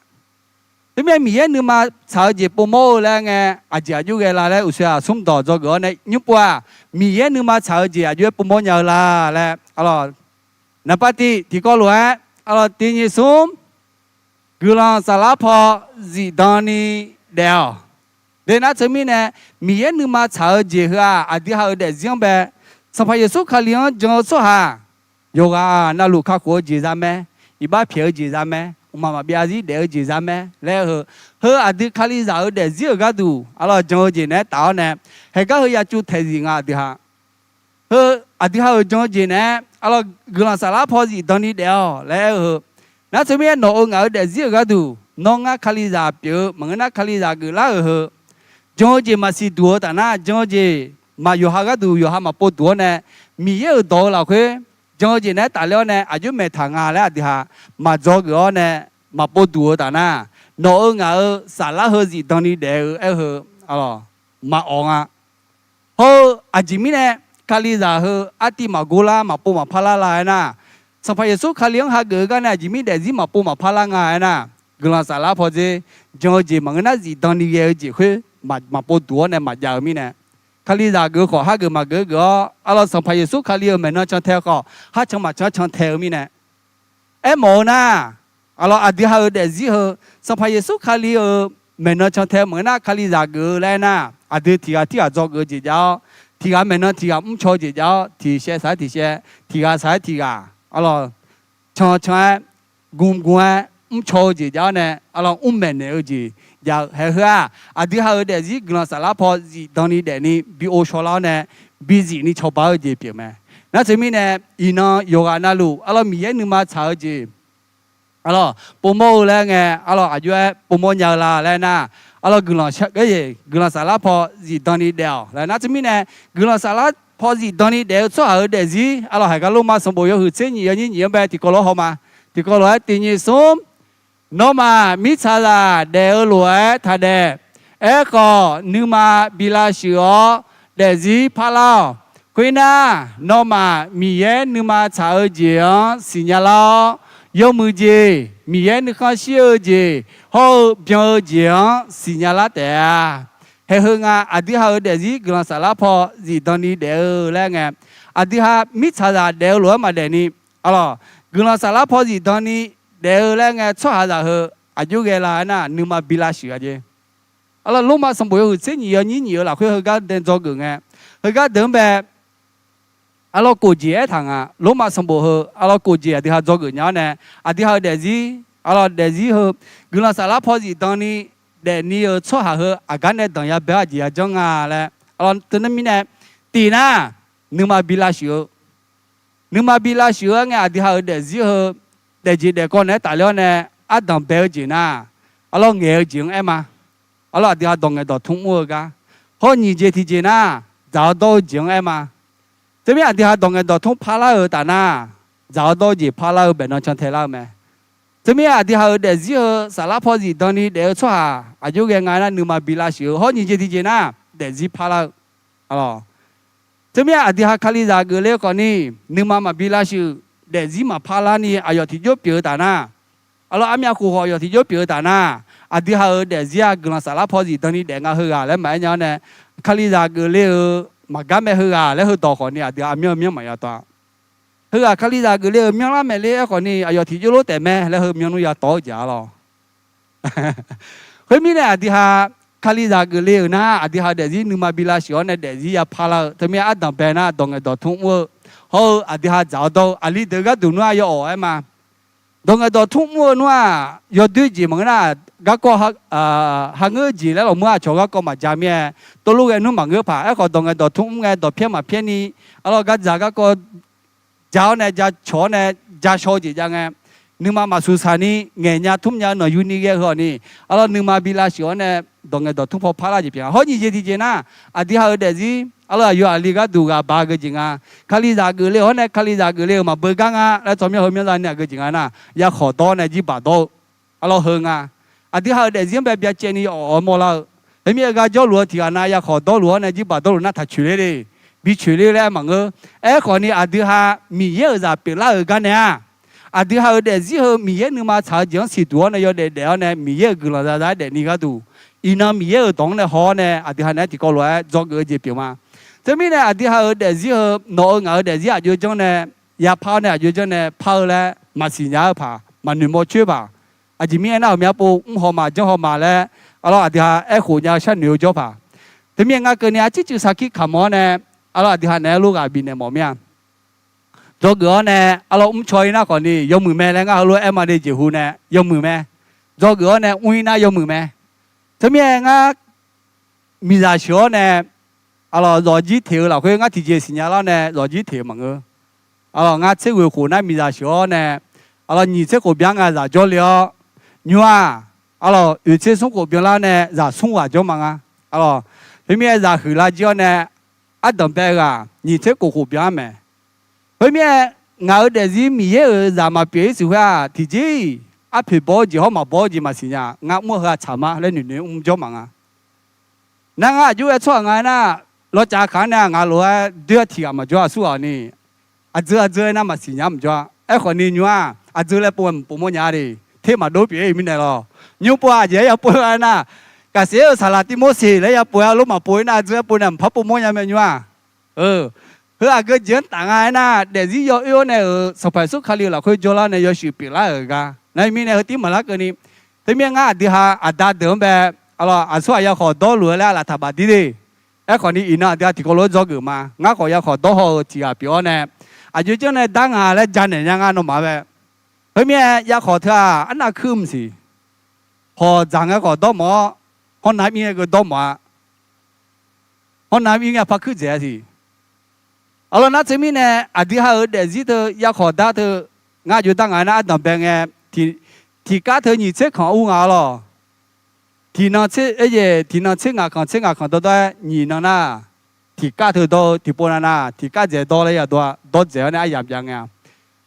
Teumirnae Miqyaer nuima tsaq-eu jeq povmawr-eu laer ngae, aqjeq aqjox ghae la laer uqshoe-aq smr dawq dzawgeuf-awr nae nymr pov-aq, Miqyaer nuima tsaq-eu jeq aqjox-aer povmawr nya-eu la laer arlawr, naqpav tiq tiqkawv lof-aer, arlawr tiq nyiq smr, guiqlanq saflar paw zifdan ni daef-awq. Deq nar teumirnae, Miqyaer nuima tsaq-eu jeq heu-aq aqdui haq-euq daefzir-anr bae, Sanqpaq Yeqsur Kali-anr jan-eu tsawrhaq yawqghaq navluf kakhof-eu jeq za mae, iqbax pyaeq-eu jeq za mae, mqmaq maqbyav zir daef-eu jeq za mae laer heu, heu aqdui Kalizaq-euq daefzir-euq gharduq arlawr jan-eu jeq naeq-aer taf-awr nae, heugar heu yacuv taeqzif nga aqdui haq. Heu aqdui haq-euq jan-eu jeq naeq-aer arlawr guiqlanq saflar paw zifdan ni daef-awq laer aer-eu heu, nar teumirnae nawq-euq ngaq-euq daefzir-euq gharduq nawr ngar Kalizaq pyeuf-eu maqngeur nar Kalizaq geuflar-euq heu, jan-eu jeq maqsiq duq-eu taf nar, jan-eu jeq maq yawqha gharduq yawqha maqpov duq-awr nae, Miqyaer-euq dawq-eu lafkhoer jan-eu jeq naeq-aer tafler-awr nae aqjox maeqtaq nga laer aqdui haq maqdzawgeuf-awr nae, maqpov duq-eu taf nar, nawq-euq ngaq-euq saflar heu zifdan ni daef-eu aer-eu heu, arlawr maqawq nga. Hawr-eu aqjeq mirnae, Kalizaq heu artiv maqgor lar maqpov maqpar lar la aernar, Sanqpaq Yeqsur Kali-anr hageuf-eu gar nae aqjeq mirnae daefzir maqpov maqpar lar nga aernar, guiqlanq saflar paw dzer, jan-eu jeq maqngeur nar zifdan ni ghae-eu jeq khoer maqpov duq-awr nae maqjav-eu mirnae, Kalizaq geuf khawf hageuf maqgeuf geuf-awr, arlawr Sanqpaq Yeqsur Kali-euq maeqnan cantae khawf harcan maqcan cantae-eu mirnae, aermawf-eu nar, arlawr aqdui haq-euq daefzir heu, Sanqpaq Yeqsur Kali-euq maeqnan cantae maqngeur nar Kalizaq geuf-eu laer aernar, aqdui tiq ghaq tirghaq dzawgeuf-eu jeq jav-awr, tiq ghaq maeqnan tiq ghaq mrcaw-eu jeq jav-awr, tiq shaev saq-aer tiq shaev, tiq ghaq saq-aer tiq ghaq, arlawr can can-aer, gmgm-aer mrcaw-eu jeq jav-awr nae, arlawr mrmaeq naeq-eu jeq jav-eu haeq heu-aq, aqdui haq-euq daefzir guiqlanq saflar paw zifdan ni daefni bi ov shawlar-awr nae, bizif ni cawba-eu jeq pyeuf mae. Nar teumirnae, iqnan yawqghaq navluf arlawr Miqyaer nuima tsaq-eu jeq arlawr povmawr-eu laer ngae, arlawr aqjox-aer povmawr nya-eu la laer nar, arlawr guiqlanq saflar paw zifdan ni daef-awq laer nar teumirnae, guiqlanq saflar paw zifdan ni daef-eu tsawrhaq-euq daefzir, arlawq, haiq gar Lormav sanqbof yawhuiq tser nyiq yawnyir nyiq-anr bae tiqkawv lof-aer haw ma. Tiqkawv lof-aer tiqnyir smr, nawmaf mirtsaqzaq daef-eu lof-aer taqdaef. Aerkhawf, nuima bi lavshuif-awr daefzir parlar-awq. Khoernar, nawmaf Miqyaer nuima tsaq-eu jeq-anr siqnya lar-awr, yawmuiq jeq, Miqyaer nuikhanr shir-eu jeq hawr-eu byan-eu jeq-anr siqnya lar taef-a. Haeq heu nga, aqdui ha-euq daefzir guiqlanq saflar paw zifdan ni daef-eu laer ngae, aqdui ha mirtsaqzaq daef-eu lof-aer maqdaef ni, arlawq, guiqlanq saflar paw zifdan ni daef-eu laer ngae, tsawrhaqzaq heu aqjox ghae la aernar, nuima bi lavshuif-a jeq. Arlawq, Lormav sanqbof yawhuiq tser nyiq yawnyir nyiq-eu lafkhoer heugar dae dzawgeuf ngae, heugar deuq-anr bae, arlawq, kof jeq aertaq nga. Lormav sanqbof heu, arlawq, kof jeq aqdui ha dzawgeuf nya-awr nae, aqdui ha-euq daefzir, arlawq, daefzir heu guiqlanq saflar paw zifdan ni daefni-eu tsawrhaq heu aqgar nae danqya bae-awr aqjeq yajanr nga laer, arlawq, teunar mirnae, tiq nar, nuima bi lavshuif-eu. Nuima bi lavshuif-eu-aer ngae, aqdui ha-euq daefzir heu daefjeq daefkawv naeq-aer tafler-awr nae, ardanq bae-eu jeq nar, arlawq, ngaeq-eu jeq-anr aer ma. Arlawq, aqdui ha dawq ngaeq dawq tmr mr-eu gar, hawr nyiq jeq tiqjeq nar, dzaq-awr dawr-eu jeq-anr aer ma. Teumirnae aqdui ha dawq ngaeq dawq tmr parlar-euq taf nar, dzaq-awr dawr-eu jeq parlar-eu baeqnan can tae lar-eu mae. Teumirnae aqdui ha-euq daefzir heu saflar paw zifdan ni daef-eu tsawrhaq aqjox ghae nga aernar, nuima bi lavshuif-eu, hawr nyiq jeq tiqjeq nar, daefzir parlar-eu. Arlawq, teumirnae aqdui ha Kalizaq geufle khawfni, nuima maqbi lavshuif, daefzir maqpar larni aqyawf tiqjawr pyeuf-eu taf nar, arlawq, armyav khof khawf aqyawf tiqjawr pyeuf-eu taf nar, aqdui ha-euq daefzir-aq guiqlanq saflar paw zifdan ni daef nga heughaq laer maqaer nya-awr nae, Kalizaq geufle-eu maqgar mae heughaq laer heudawq khawfni aqdui ha armyanr myanr maqya taw-a. Heughaq Kalizaq geufle-euq myanrlar maeqler-aer khawfni aqyawf tiqjawr lof taef mae laer heu myanrnmr ya tawv-eu jeq-a lawq. Khoermirnae aqdui ha Kalizaq geufle-euq nar, aqdui ha-euq daefzir nuima bi lavshuif-awr nae daefzir yapar lar-eu, teumirnae ardanq bae nar dawq ngaeq dawq tmr mr-eu, hawr-eu aqdui ha dzaq-awr dawr-eu aqli deuq gharduq nmr-aq yaw awq-aer ma. Dawq ngaeq dawq tmr mr-eu nmr-aq yawdoer jeq maqngeur nar, garkawv ha ngeur-eu jeq laer lawq mur-aq cawq garkawv maqja mir-aer, tov lof ghae nmr maqngeur paq. Aerkhawf dawq ngaeq dawq tmr mr ngae dawqpyaer maqpyaer ni, arlawq, gardzaq garkawv ja-awr nae ja cawq-awr nae ja shaw-eu jeq jav ngae, nuima maqsuq saq ni ngaeqnya tmrnya-eu nanqyuni ghae heu-awq ni, arlawq, nuima bi lavshuif-awr nae dawq ngaeq dawq tmr paw parlar jeq pyeuf-a. Hawr nyiq jeq tiqjeq nar, aqdui ha-euq daefzir, arlawq, aqyawf aqli gharduq ghaq baq-a geujeq nga. Kalizaq geufle-awr nae Kalizaq geufle-euq maqbeu gar nga laer tsawrmyanr heu myanr zani aqgeujeq nga nar, yakhawq dawr nae jirbaq dawr-eu, arlawq, heu nga. Aqdui ha-euq daefzir-anr bae byacaevni awq-awq mawrlar-eu, khoermirnae ghaq jawrluf-eu tiqghaq nav yakhawq dawrluf-awr nae jirbaq dawrluf nar taq coeqler le, bi coeqler laer maqngeur. Aerkhawfni aqdui ha Miqyaer-euq zaq pyeuflar-euq gar nae-aq, aqdui ha-euq daefzir heu Miqyaer nuima tsaq-eu jeq-anr siqduq-awr nae yawdaef daef-awr nae Miqyaer-euq guiqlanq zazaq-aer daefni gharduq, iqnan Miqyaer-euq dawq-anr nae haw-awr nae aqdui ha naeq-aer tiqkawv lof-aer dzawgeuf-eu jeq pyeuf ma. Teumirnae aqdui ha-euq daefzir heu nawq-eu ngaq-euq daefzir aqjox janr nae yapar-awr nae aqjox janr nae par-eu laer maqsiq nya-eu paq, maqnoeq mawr coer paq. Aqjeq mirnae aernar, ghawqmya pov mr haw ma janr haw ma laer, arlawq, aqdui ha aerkhof nya-eu sharnoeq-eu jawr paq. Teumirnae ngar keuvni arcircuiv sarkir kamq-awr nae, arlawq, aqdui ha naeq-aer lorghaq bifnaeq mawf mir-a. Dzawgeuf-awr nae, arlawq, mrcaw-ir nar khawfni yawmuiq mae laer ngar heulof-aer aer ma le jeqhu nae yawmuiq mae. Dzawgeuf-awr nae mr-ir nar yawmuiq mae. Teumirnae ngar miqzaq sheuq-awr nae, arlawq, zawqjir teq-eu lafkhoer ngar tiqjeq siqnya lar-awr nae zawqjir teq-eu maqngeur. Arlawq, ngar tser ghoeq khof nar miqzaq sheuq-awr nae, arlawq, nyiq tser khof byan nga zaq jawrle-awr, nymr-aq, arlawq, oeq tser smr khof byanlar nae zaq smr ghaq jawr ma nga. Arlawq, khoermirnae zaq huiq lar jir-awr nae, ardanq bae ghaq nyiq tser khof khof byan-ar mae. Khoermirnae, ngaq-euq daefzir Miqyaer-euq zaq maqpyeuf-ir siq khoer-aq, tiqjeq-iq arpoeq baw-eu jeq hawr maqbaw-eu jeq maqsiq nya. Ngar mr-eu heu-aq tsaq ma laer noeqnoeq mr jawr ma nga. Nar ngar aqjox-aer tsawrhaq nga aernar, lawrcav kaq-anr nae ngaq lof-aer doer-a tiq ghaq maqjawr-aq surghaq ni, aqdzeur aqdzeur aernar maqsiq nya maqjawr-a. Aerkhawfni nymr-aq, aqdzeur laer pov-aer maqpov mawr nya de. Ter maqdov pyeuf-ir mirnae lawq. Nymr pov-a aqjeq-aer ya pov-a aernar, Gaqseq-euq saqlaq tiv Morseq laer ya pov-aer lof maqpov-ir nar, aqdzeur-aer pov nae maqpar pov mawr nya mae nymr-aq. Heu aqgeu jeq-anr taf nga aernar, daefzir yawoer-awr nae-euq Sanqpaq Yeqsur Kali-euq lafkhoer jawrlar nae yawshuif pyeuflar-euq gar nar mirnae heu tir maqlar keuvni, teumirnae ngar aqdui ha aqda deuq-anr bae, arlawq, aqsurghaq yakhawf dawrluf-eu laer aqlaf taq baf dir de. Aerkhawfni iqnan aqdui ha tiqkawv lof-aer dzawgeuf ma. Ngar khawf yakhawf dawr haw-eu tiq ghaq pyeuf-awr nae, aqjox janr nae dar nga laer janaeq nya nga nawmaf bae. Khoermirnae yakhawf teu-aq arnav kuir mq siq. Hawq dzaq ngae khawf dawr mawf-awr, hawr nav-ir ngae geu dawr mawf-a. Hawr nav-ir ngae par kuir dzaeq-a siq. Arlawq, nar teumirnae aqdui ha-euq daefzir teu yakhawf dar teu, ngar aqjox dar nga nar ardanq bae ngae, tiq, tiqkar teu nyiq tser kanq ur nga arlawq. Tiqnan tser, aeryaeq tiqnan tser ngaq kanq tser ngaq kanq dawrdawr-aer nyiq nan nar, tiqkav teu dawr-eu tiqpov navnav tiqkav dzaeq dawr laer yadov-a. Dawr dzaeq-awr nae aryamq jav ngae-a.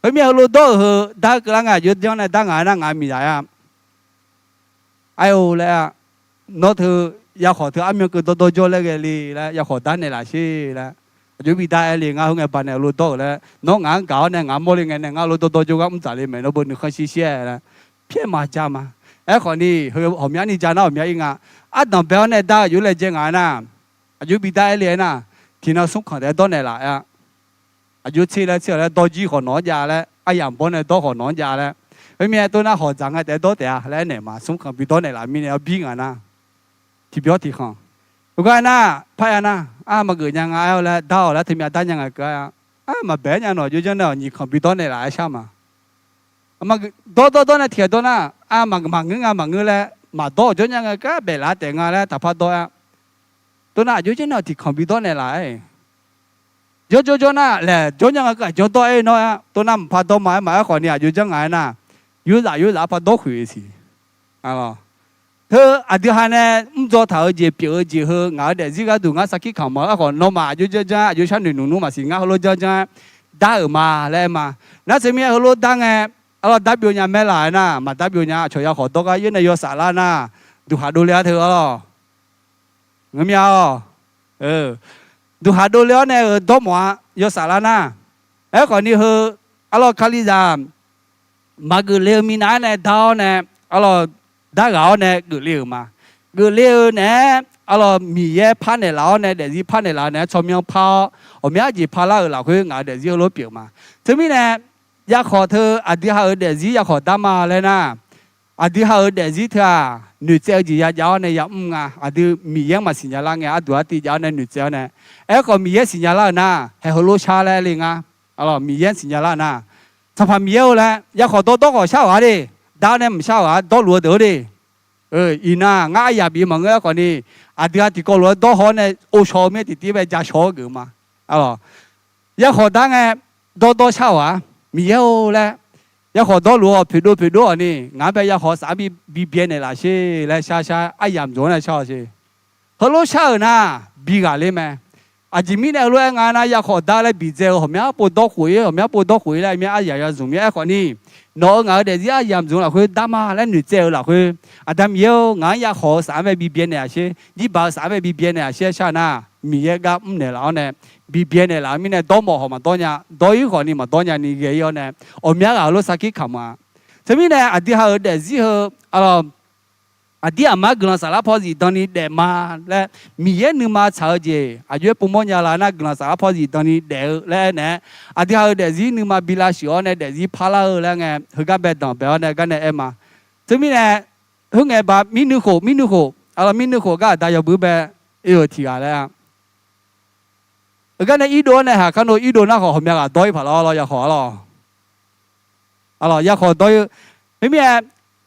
Khoermirnae heulof dawr-euq heu dar-eu keuvlar ngae aqjox janr nae dar ngaq aernar ngaq-anr miqzaq-a. Aer-eu laer-a, nawr teu yakhawf teu armyan keuv dawrdawr jawr laer ghae le laer yakhawf dar naeqlaf sher laer, aqjox bi dar aer le ngar. Khoerngae baqnaeq heulof dawr-euq laer nawr ngaq-anr gaq-awr nae ngaq-anr mawr le ngae nae ngar heulof dawrdawr jawr gar mr dzaq le mae, nawr beu nuikhanr shir shir-aer laer pyaer ma jar ma. Aerkhawf ni, ghawqmyani ja nar ghawqmya ir nga. Ardanq bae-awr nae dar-eu aqjox laejae ngaq aernar, aqjox bi dar aer le aernar, tiqnan smrkhanq taef-aer dawr naeqlaf aer-a. Aqjox tser laer tser-awq laer dawrjir khawf nawq-anr jav laer, aryamq bawr nae dawr khawf nawq-anr jav laer, khoermirnae toxnar hawq dzaq ngae taef-aer dawr taef-a laer aernaeq ma. Smrkhanq bi dawr naeqlaf mirnae arbir ngaq nar, tiqbyawr tiqkhanq. Heugar aernar, parya nar, ar maqgeuf nya nga aer-awr laer dar-awq laer teumyav dar nya nga keuv-a. Ar maqbae nya nawq aqjox janr nae-awq nyiq khanq bi dawr naeqlaf aer shar ma. Dawr dawr dawr nae tiqkhaeq dawr nar, ar maqngeur nga maqngeur laer maqdawr-awq jawr nya nga keuv-a, baeflaf taef nga laer taqpar dawr-a. Toxnar aqjox janr nae-awq tiqkhanq bi dawr naeqlaf-aer jawr jawr jawr nar laeq jawr nya nga keuv aqjawr dawr aer nawr-a. Toxnar maqpar dawr ma aer ma. Aerkhawf ni aqjox janr ngaq aernar, yawrzaf yawrzaf-aer par dawr khoeq siq. Heu aqdui ha nae mrdzaw taq-eu jeq pyeuf-eu jeq heu ngaq-euq daefzir gharduq ngar sarkir kamq ma-eu. Aerkhawf nawmaf aqjox janr janr-aer aqjox sharnoeq nmq nmr maqsiq, ngar heulof janr janr-aer dar-euq ma laer aer ma. Nar teumirnae heulof dar ngae, arlawr darbyov nya maer laf aernar, maqdarbyov nya. Aqcawq yakhawf dawr gar yaer nae yawsaf lar nar, duqkhaq dovle-ar teu arlawr. Ngeurmya-awq. Duqkhaq dovle-awr nae-euq dawrmawf-a. Yawsaf lar nar, aerkhawf ni heu arlawr kalizaq maqgeuf le-eu minav-aer nae dar-awr nae, arlawr dar ghaq-awr nae geufle-euq ma. Geufle-eu naeq-aer arlawr Miqyaer parnaeq laf-awr nae daefzir parnaeq laf-eu naeq-aer tsawrmyanr par-awr ghawqmya jeq parlar-euq lafkhoer ngaq-euq daefzir heulof pyeuf ma. Teumirnae yakhawf teu aqdui ha-euq daefzir yakhawf dar ma laer nar, aqdui ha-euq daefzir teu-aq noeqtsaev-eu jeq yajav-awr nae yamr nga. Aqdui Miqyaer-anr maqsiq nya lar ngae arduq artiv jav-awr nae noeqtsaev-awr nae, aerkhawf Miqyaer siqnya lar-euq nar haeq heulof shar laer le ngar. Arlawr Miqyaer-anr siqnya lar-euq nar, Sanqpaq Miqyaer-or laer yakhawf dawr dawr khawf shar-awq-ar de. Dar-awr nae maqshar-awq-ar, dawrluf-eu deuq-ar de. Iqnan ngar aryaq bif maqngeur. Aerkhawf ni aqdui ha tiqkawv lof-aer dawr haw-awr nae ovshaw-eu mir-aer tiqtiv bae ja shaw-awr geuf ma. Arlawr yakhawf dar ngae dawr dawr shar-awq-ar, Miqyaer-or laer yakhawf dawrluf-awq poeqdov poeqdov-awq ni, ngaq-anr bae yakhawf saf-anr bi bibyae naeqlaf sher laer shar shar aryamq dzmq-anr nae shar-awq sher. Heulof shar-euq nar, bi ghaq ler mae. Aqjeq mirnae heulof-aer nga nar, yakhawf dar laer bidzae-eu ghawqmya pov dawr khof-ir, ghawqmya pov dawr khof-ir laer mir aryaq ya zmq mir. Aerkhawf ni nawq-euq ngaq-euq daefzir aryamq dzmq lafkhoer dar ma laer noeqtsaev-eu lafkhoer, Aqda Miqyaer-or, ngaq-anr yakhawf-eu saf-anr bae bibyae naeqlaf sher, jirbaq-eu saf-anr bae bibyae naeqlaf sher shar nar, Miqyaer gar mrnaeq laf-awr nae bibyae naeqlaf-eu mirnae dawrmawf khawf maqdawr nya, dawr-ir khawf ni maqdawr nya ni ghae-ir-awr nae ghawqmya ghaq heulof sarkir kamq-a. Teumirnae aqdui ha-euq daefzir heu, arlawr aqdir aqmar guiqlanq saflar paw zifdan ni daef ma laer, Miqyaer nuima tsaq-eu jeq aqjox-aer povmawr nya la nar, guiqlanq saflar paw zifdan ni daef-eu laer aernaeq-aer, aqdui ha-euq daefzir nuima bi lavshuif-awr nae daefzir parlar-eu laer ngae, heugar bae danqbae-awr nae gar nae aer ma. Teumirnae khoerngae ba mirnuikhof mirnuikhof, arlawr mirnuikhof gar aqda yawbui bae oe-euq tiq ghaq laer-a. Heugar nae irdov-awr nae haq kar nov irdov nar khawf ghawqmya ghaq dawr-ir paq lawr lawr yakhawf arlawr. Arlawr yakhawf dawr-ir-eu, khoermirnae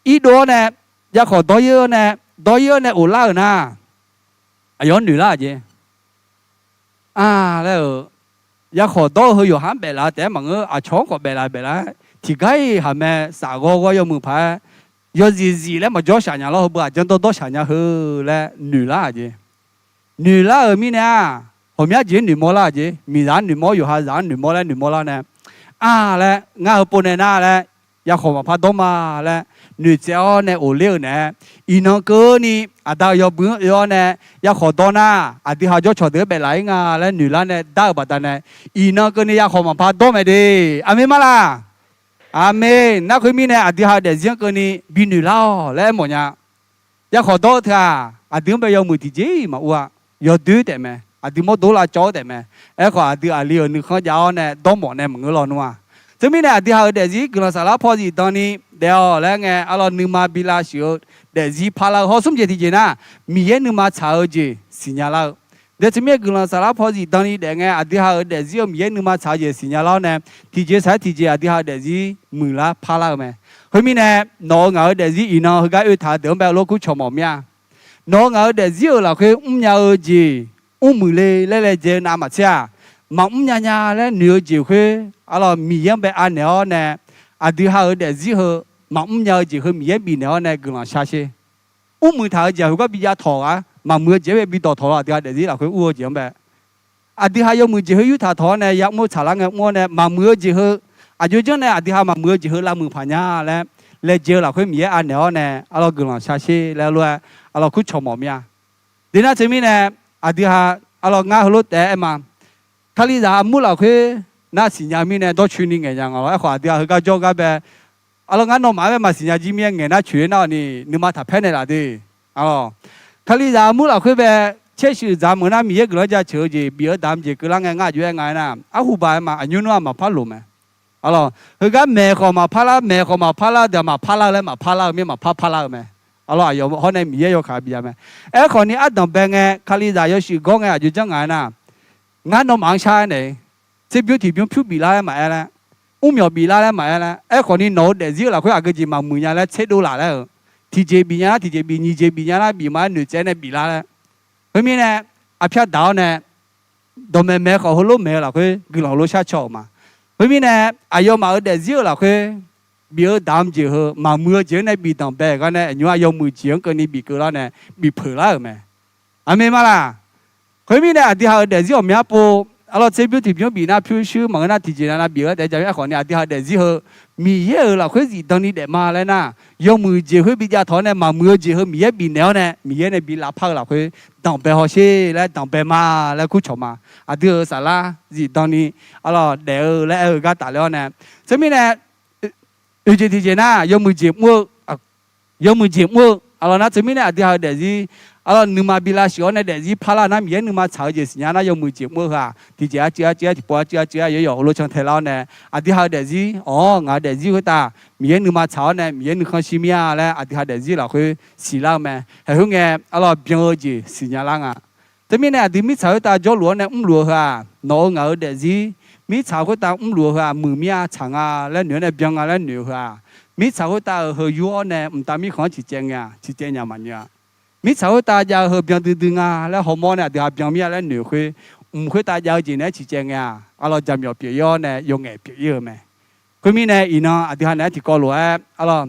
irdov-awr nae yakhawf dawr-ir-awr nae, dawr-ir-awr nae of lar-euq nar, aqyawf-anr noeq lar-aq jeq. A laer-euq, yakhawf dawr-eu heu yawqha-anr baeflaf-eu taef-aer maqngeur, aqcawq-anr khawf baeflaf baeflaf-aer tiqgar-iq haq mae, saf ghawr ghawr yawmuiq paq-aer yawzif zif laer maqjawr shaq nya lawr, heu beu aqjan dawrdawr shaq nya heu laer noeq lar-aq jeq. Noeq lar-euq mirnae-aq, ghawqmya jeq-anr noeqmawr lar-aq jeq. Miqzaq-anr noeqmawr, yawqha zaq-anr noeqmawr laer noeqmawr lar nae, a laer ngar heu pov nae nar laer, yakhawf maqpar dawr ma laer noeqtsaev-awr nae of ler-euq naeq-aer, iqnan keuvni aqda-euq yawbui-anr oe-awr nae yakhawf dawr nar, aqdui ha jawrcawq deuq-anr baeflaf-ir nga laer noeq lar nae dar-euq baqdanae, iqnan keuvni yakhawf maqpar dawr mae de. Aqmeq ma laq? Aqmeq. Nar khoermirnae aqdui ha-euq daefzir-anr keuvni bi noeq lar-awq laer aermawf nya. Yakhawf dawr-eu teu-aq, aqdui-anr bae yawmuiq tiqjeq-iq maqur-a. Yawdoer taef mae. Aqdui mawrdo lavcawv-eu taef mae. Aerkhawf aqdui aqli-euq nuikhanr jav-awr nae dawrmawf nae maqngeur lawnmr-a. Teumirnae aqdui ha-euq daefzir guiqlanq saflar paw zifdan ni daef-awq laer ngae, arlawr nuima bi lavshuif-eu daefzir parlar-eu hawsmr jeq tiqjeq nar, Miqyaer nuima tsaq-eu jeq siqnya lar-eu. Dae teumirnae guiqlanq saflar paw zifdan ni daef ngae, aqdui ha-euq daefzir-eu Miqyaer nuima tsaq-eu jeq siqnya lar-awr nae, tiqjeq saq-aer tiqjeq aqdui ha-euq daefzir muiqlar parlar-eu mae. Khoermirnae, nawq-euq ngaq-euq daefzir iqnan heugar oe taq-eu deuq-anr bae heulof kur cawq mawf mir-a. Nawq-euq ngaq-euq daefzir-euq lafkhoer mrnya-eu jeq mrmuiq le laer laejae-eu navmaqtser-aq, maqmr nya nya laer noeq-eu jeq khoer, arlawr Miqyaer-anr bae anaeq-awr nae, aqdui ha-euq daefzir heu maqmr nya-eu jeq heu Miqyaer bifnaeq-awr nae guiqlanq shar sher. Mrmuiq taq-eu jeq-aq khoergar bi jav tawq-a, maqmuiq-eu jeq-anr bae bi dawq tawq lawr, aqdui ha daefzir lafkhoer ur-eu jeq-anr bae aqdui ha yawmuiq jeq heu yurtaq tawq-awr nae ya'mr tsaqlar ngae mr-awr nae maqmuiq-eu jeq heu, aqjox janr nae aqdui ha maqmuiq-eu jeq heu lavmuiq paq nya laer laejae-eu lafkhoer Miqyaer anaeq-awr nae arlawr guiqlanq shar sher laer lof-aer arlawr kurcawq mawf mir-a. Deuq nar teumirnae aqdui ha arlawr ngar heulof taef-aer aer ma. Kalizaq armur lafkhoer nar siqnya mirnae dawrcoeni ngaeq nya nga lawr. Aerkhawf aqdui ha heugar jawr gar bae, arlawr ngar nawmaf-anr bae maqsiqnya jir mir-aer ngaeq nar coeq-ir nar-awq ni nuima taqpaer naeqlaf de. Kalizaq armur lafkhoer bae caershuif dzaq meuq nar Miqyaer guiqlanq jaceuq-eu jeq bif-eu damq jeq keuvlar ngae ngar aqjox-aer nga-aer nar arhuba-aer ma aqnymr nmr-aq maqpar loq mae. Arlawr heugar maeq khawf maqpar lar, maeq khawf maqpar lar, deuq-aq maqpar lar-eu laer maqpar lar-eu mir-aer maqpar par lar-eu mae. Arlawr aqyawf hawr nae Miqyaer yawkaq bif-a mae. Aerkhawf ni ardanqbae ngae Kalizaq yawshuif gawr ngae aqjox janr nga-aer nar, ngar nawmaf-anr shar-aer naeq-ir, tserbymr tiqbymr pyur biflar laer maqaer laer, mrmyawf biflar laer maqaer laer, aerkhawf ni nawq-eu daefzir-eu lafkhoer aqgeu jeq maqmuiq nya laer tserdov laf laer-euq, tiqjeq bif nya nar tiqjeq bif, nyiq jeq bif nya nar bif ma-aer noeqtsaev-aer nae biflar laer. Khoermirnae, arpyar daq-awr nae dawqmaeq maeq khawf heulof maeq-eu lafkhoer guiqlanq heulof shar caw-euq ma. Khoermirnae, aqyawfmaf-euq daefzir-euq lafkhoer bif-eu damq jeq heu maqmuiq-eu jeq-anr nae bif danqbae-euq gar nae aqnymr-aq yawmuiq jeq-anr keuvni bif keuvlar nae bif peuq lar-euq mae. Aqmeq ma laq? Khoermirnae aqdui ha-euq daefzir ghawqmya pov, arlawr tserbymr tiqbymr bif nar pyurshuir maqngeur nar tiqjeq nav nav bif-eu laer taef-aer ja mir. Aerkhawf ni aqdui ha-euq daefzir heu Miqyaer-euq lafkhoer zifdan ni daef ma laer nar, yawmuiq jeq khoer bijav tawq-awr nae maqmuiq-eu jeq heu Miqyaer bifnaeq-awr nae Miqyaer nae bi lavpar-eu lafkhoer danqbae hawsher laer danqbae ma laer kurcawq ma. Aqdui-euq saflar zifdan ni arlawr daef-eu laer aer-eu gar tafler-awr nae, teumirnae oeq jeq tiqjeq nar yawmuiq jeq mr-eu, yawmuiq jeq mr-eu arlawr nar teumirnae aqdui ha-euq daefzir arlawr nuima bi lavshuif-awr nae daefzir parlar nar Miqyaer nuima tsaq-eu jeq siqnya nar yawmuiq jeq mr-eu heu-aq tiqjeq arcuiv arcuiv tiqpov arcuiv arcuiv-aer yawqyawq heulof can tae lar-awr nae, aqdui ha-euq daefzir awq ngaq-euq daefzir khoertav Miqyaer nuima tsaq-awr nae Miqyaer nuikhanr shir mir-a laer aqdui ha daefzir lafkhoer siqlar-eu mae. Haeq khoerngae arlawr byan-eu jeq siqnya lar nga. Teumirnae aqdui mirtsaq khoertav jawrluf-awr nae mrluf-eu heu-aq nawq-euq ngaq-euq daefzir mirtsaq khoertav mrluf-eu heu-aq muiq mir-a tsaq nga laer noeq-awr nae byan nga laer noeq-eu heu-aq, mirtsaq khoertav-euq heu yur-awr nae mqtav mirkhanq-anr ciqcaev ngae-aq ciqcaev nya maqnyoe-a. Mirtsaq khoertav jav-eu heu byan duidui nga laer hawmawr nae aqdui ha byan mir-a laer noeq khoer, mq khoertav jav-eu jeq naeq-aer ciqcaev ngae-aq arlawr jaqmyawf pyeuf-ir-awr nae yawf ngaef pyeuf-ir-eu mae. Khoermirnae iqnan aqdui ha naeq-aer tiqkawv lof-aer arlawr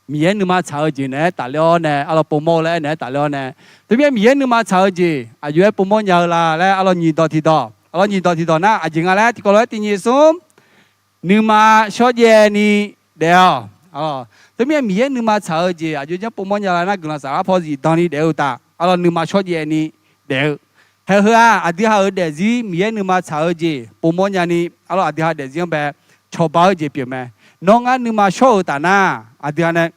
Miqyaer nuima tsaq-eu jeq naeq-aer tafler-awr nae arlawr povmawr-eu laer aernaeq-aer tafler-awr nae, teumirnae Miqyaer nuima tsaq-eu jeq aqjox-aer povmawr nya-eu la laer arlawr nyiq dawq tiqdawq, arlawr nyiq dawq tiqdawq nar aqjeq nga laer tiqkawv lof-aer tiq nyiq smr nuima shawrjaev ni daef-awq. Teumirnae Miqyaer nuima tsaq-eu jeq aqjox janr povmawr nya la nar guiqlanq saflar paw zifdan ni daef-eu uqtaf arlawr nuima shawrjaev ni daef-eu. Haeq heu-aq aqdui ha-euq daefzir Miqyaer nuima tsaq-eu jeq povmawr nyani arlawr aqdui ha daefzir-anr bae cawba-eu jeq pyeuf mae. Nawr ngar nuima shawr-euq taf nar aqdui ha nae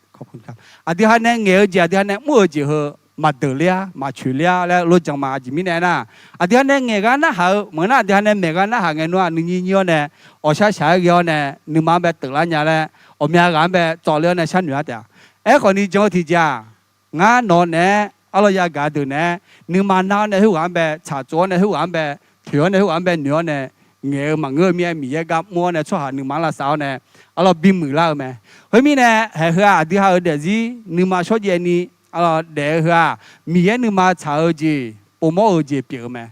aqdui ha nae ngaeq-eu jeq aqdui ha nae mr-eu jeq heu maqdeuq ler-ar maqcoeq ler-ar laer lof jan ma. Aqjeq mirnae aernar, aqdui ha nae ngaeq gar narhaq-eu maqngeur nar aqdui ha nae maeq gar narhaq ngae nar-aq nuinyir nyir-awr nae awqshar shaq-aer ghae-awr nae nuima-anr bae teuflar nya laer ghawqmya ghaq-anr bae tsawv ler-awr nae sharnoeq-ar taef-a. Aerkhawf ni jan-eu tiqjeq-aq ngar nawq naeq-aer arlawr yagaq deuq naeq-aer nuima nar-awr nae khoerghaq-anr bae tsaqtsov-awr nae khoerghaq-anr bae toeq-awr nae khoerghaq-anr bae noeq-awr nae ngaeq-eu maqngeur-eu mir-aer Miqyaer gar mr-awr nae tsawrhaq nuima lavsav-awr nae arlawr bimuiq lar-eu mae. Khoermirnae haeq heu-aq aqdui ha-euq daefzir nuima shawrjaev ni arlawr daef-eu heu-aq Miqyaer nuima tsaq-eu jeq povmawr-eu jeq pyeuf-eu mae.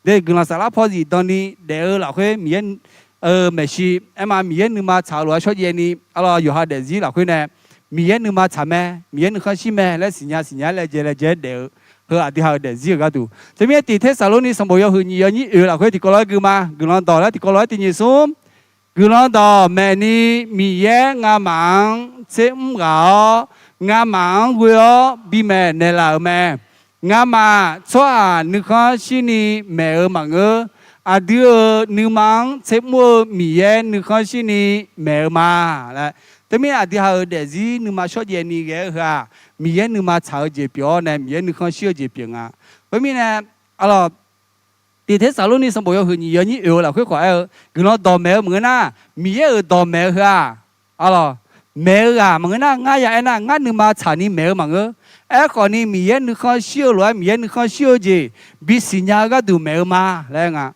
De guiqlanq saflar paw zifdan ni daef-eu lafkhoer Miqyaer-eu maeqshi aerma Miqyaer nuima tsaq-eu lof-aer shawrjaev ni arlawr yawqha daefzir lafkhoer nae Miqyaer nuima tsaq mae, Miqyaer nuikhanr shir mae laer siqnya siqnya-aer laejae laejae-aer daef-eu heu aqdui ha-euq daefzir-euq gharduq. Teumirnae tiq Tersaqlorni sanqbof yawhuiq nyiq yawnyir oeq lafkhoer tiqkawv lof-aer gui ma. Guiqlanq dawq laer tiqkawv lof-aer tiq nyiq smr. Guiqlanq dawq maeqni Miqyaer ngamaf-anr tsermr ghaq-awr ngamaf-anr ghoe-awr bimaeq naeqlaf-euq mae. Ngamaf tsawrhaq nuikhanr shirni maeq-eu maqngeur. Aqdui-euq nuima-anr tsermr-eu Miqyaer nuikhanr shirni maeq-eu ma laer. Teumirnae aqdui ha-euq daefzir nuima shawrjaev ni ghae-eu heu-aq Miqyaer nuima tsaq-eu jeq pyeuf-awr nae Miqyaer nuikhanr shir-eu jeq pyeuf nga. Khoermirnae arlawr tiq Tersaqlorni sanqbof yawhuiq nyiq yawnyir oeq-eu lafkhoer khawf aer-eu guiqlanq dawq maeq-eu maqngeur nar Miqyaer-euq dawq maeq-eu heu-aq arlawr maeq-eu ghaq maqngeur nar ngar ya aernar ngar nuima tsaq ni maeq-eu maqngeur. Aerkhawf ni Miqyaer nuikhanr shir-eu lof-aer Miqyaer nuikhanr shir-eu jeq bisiq nya-eu gharduq maeq-eu ma laer nga.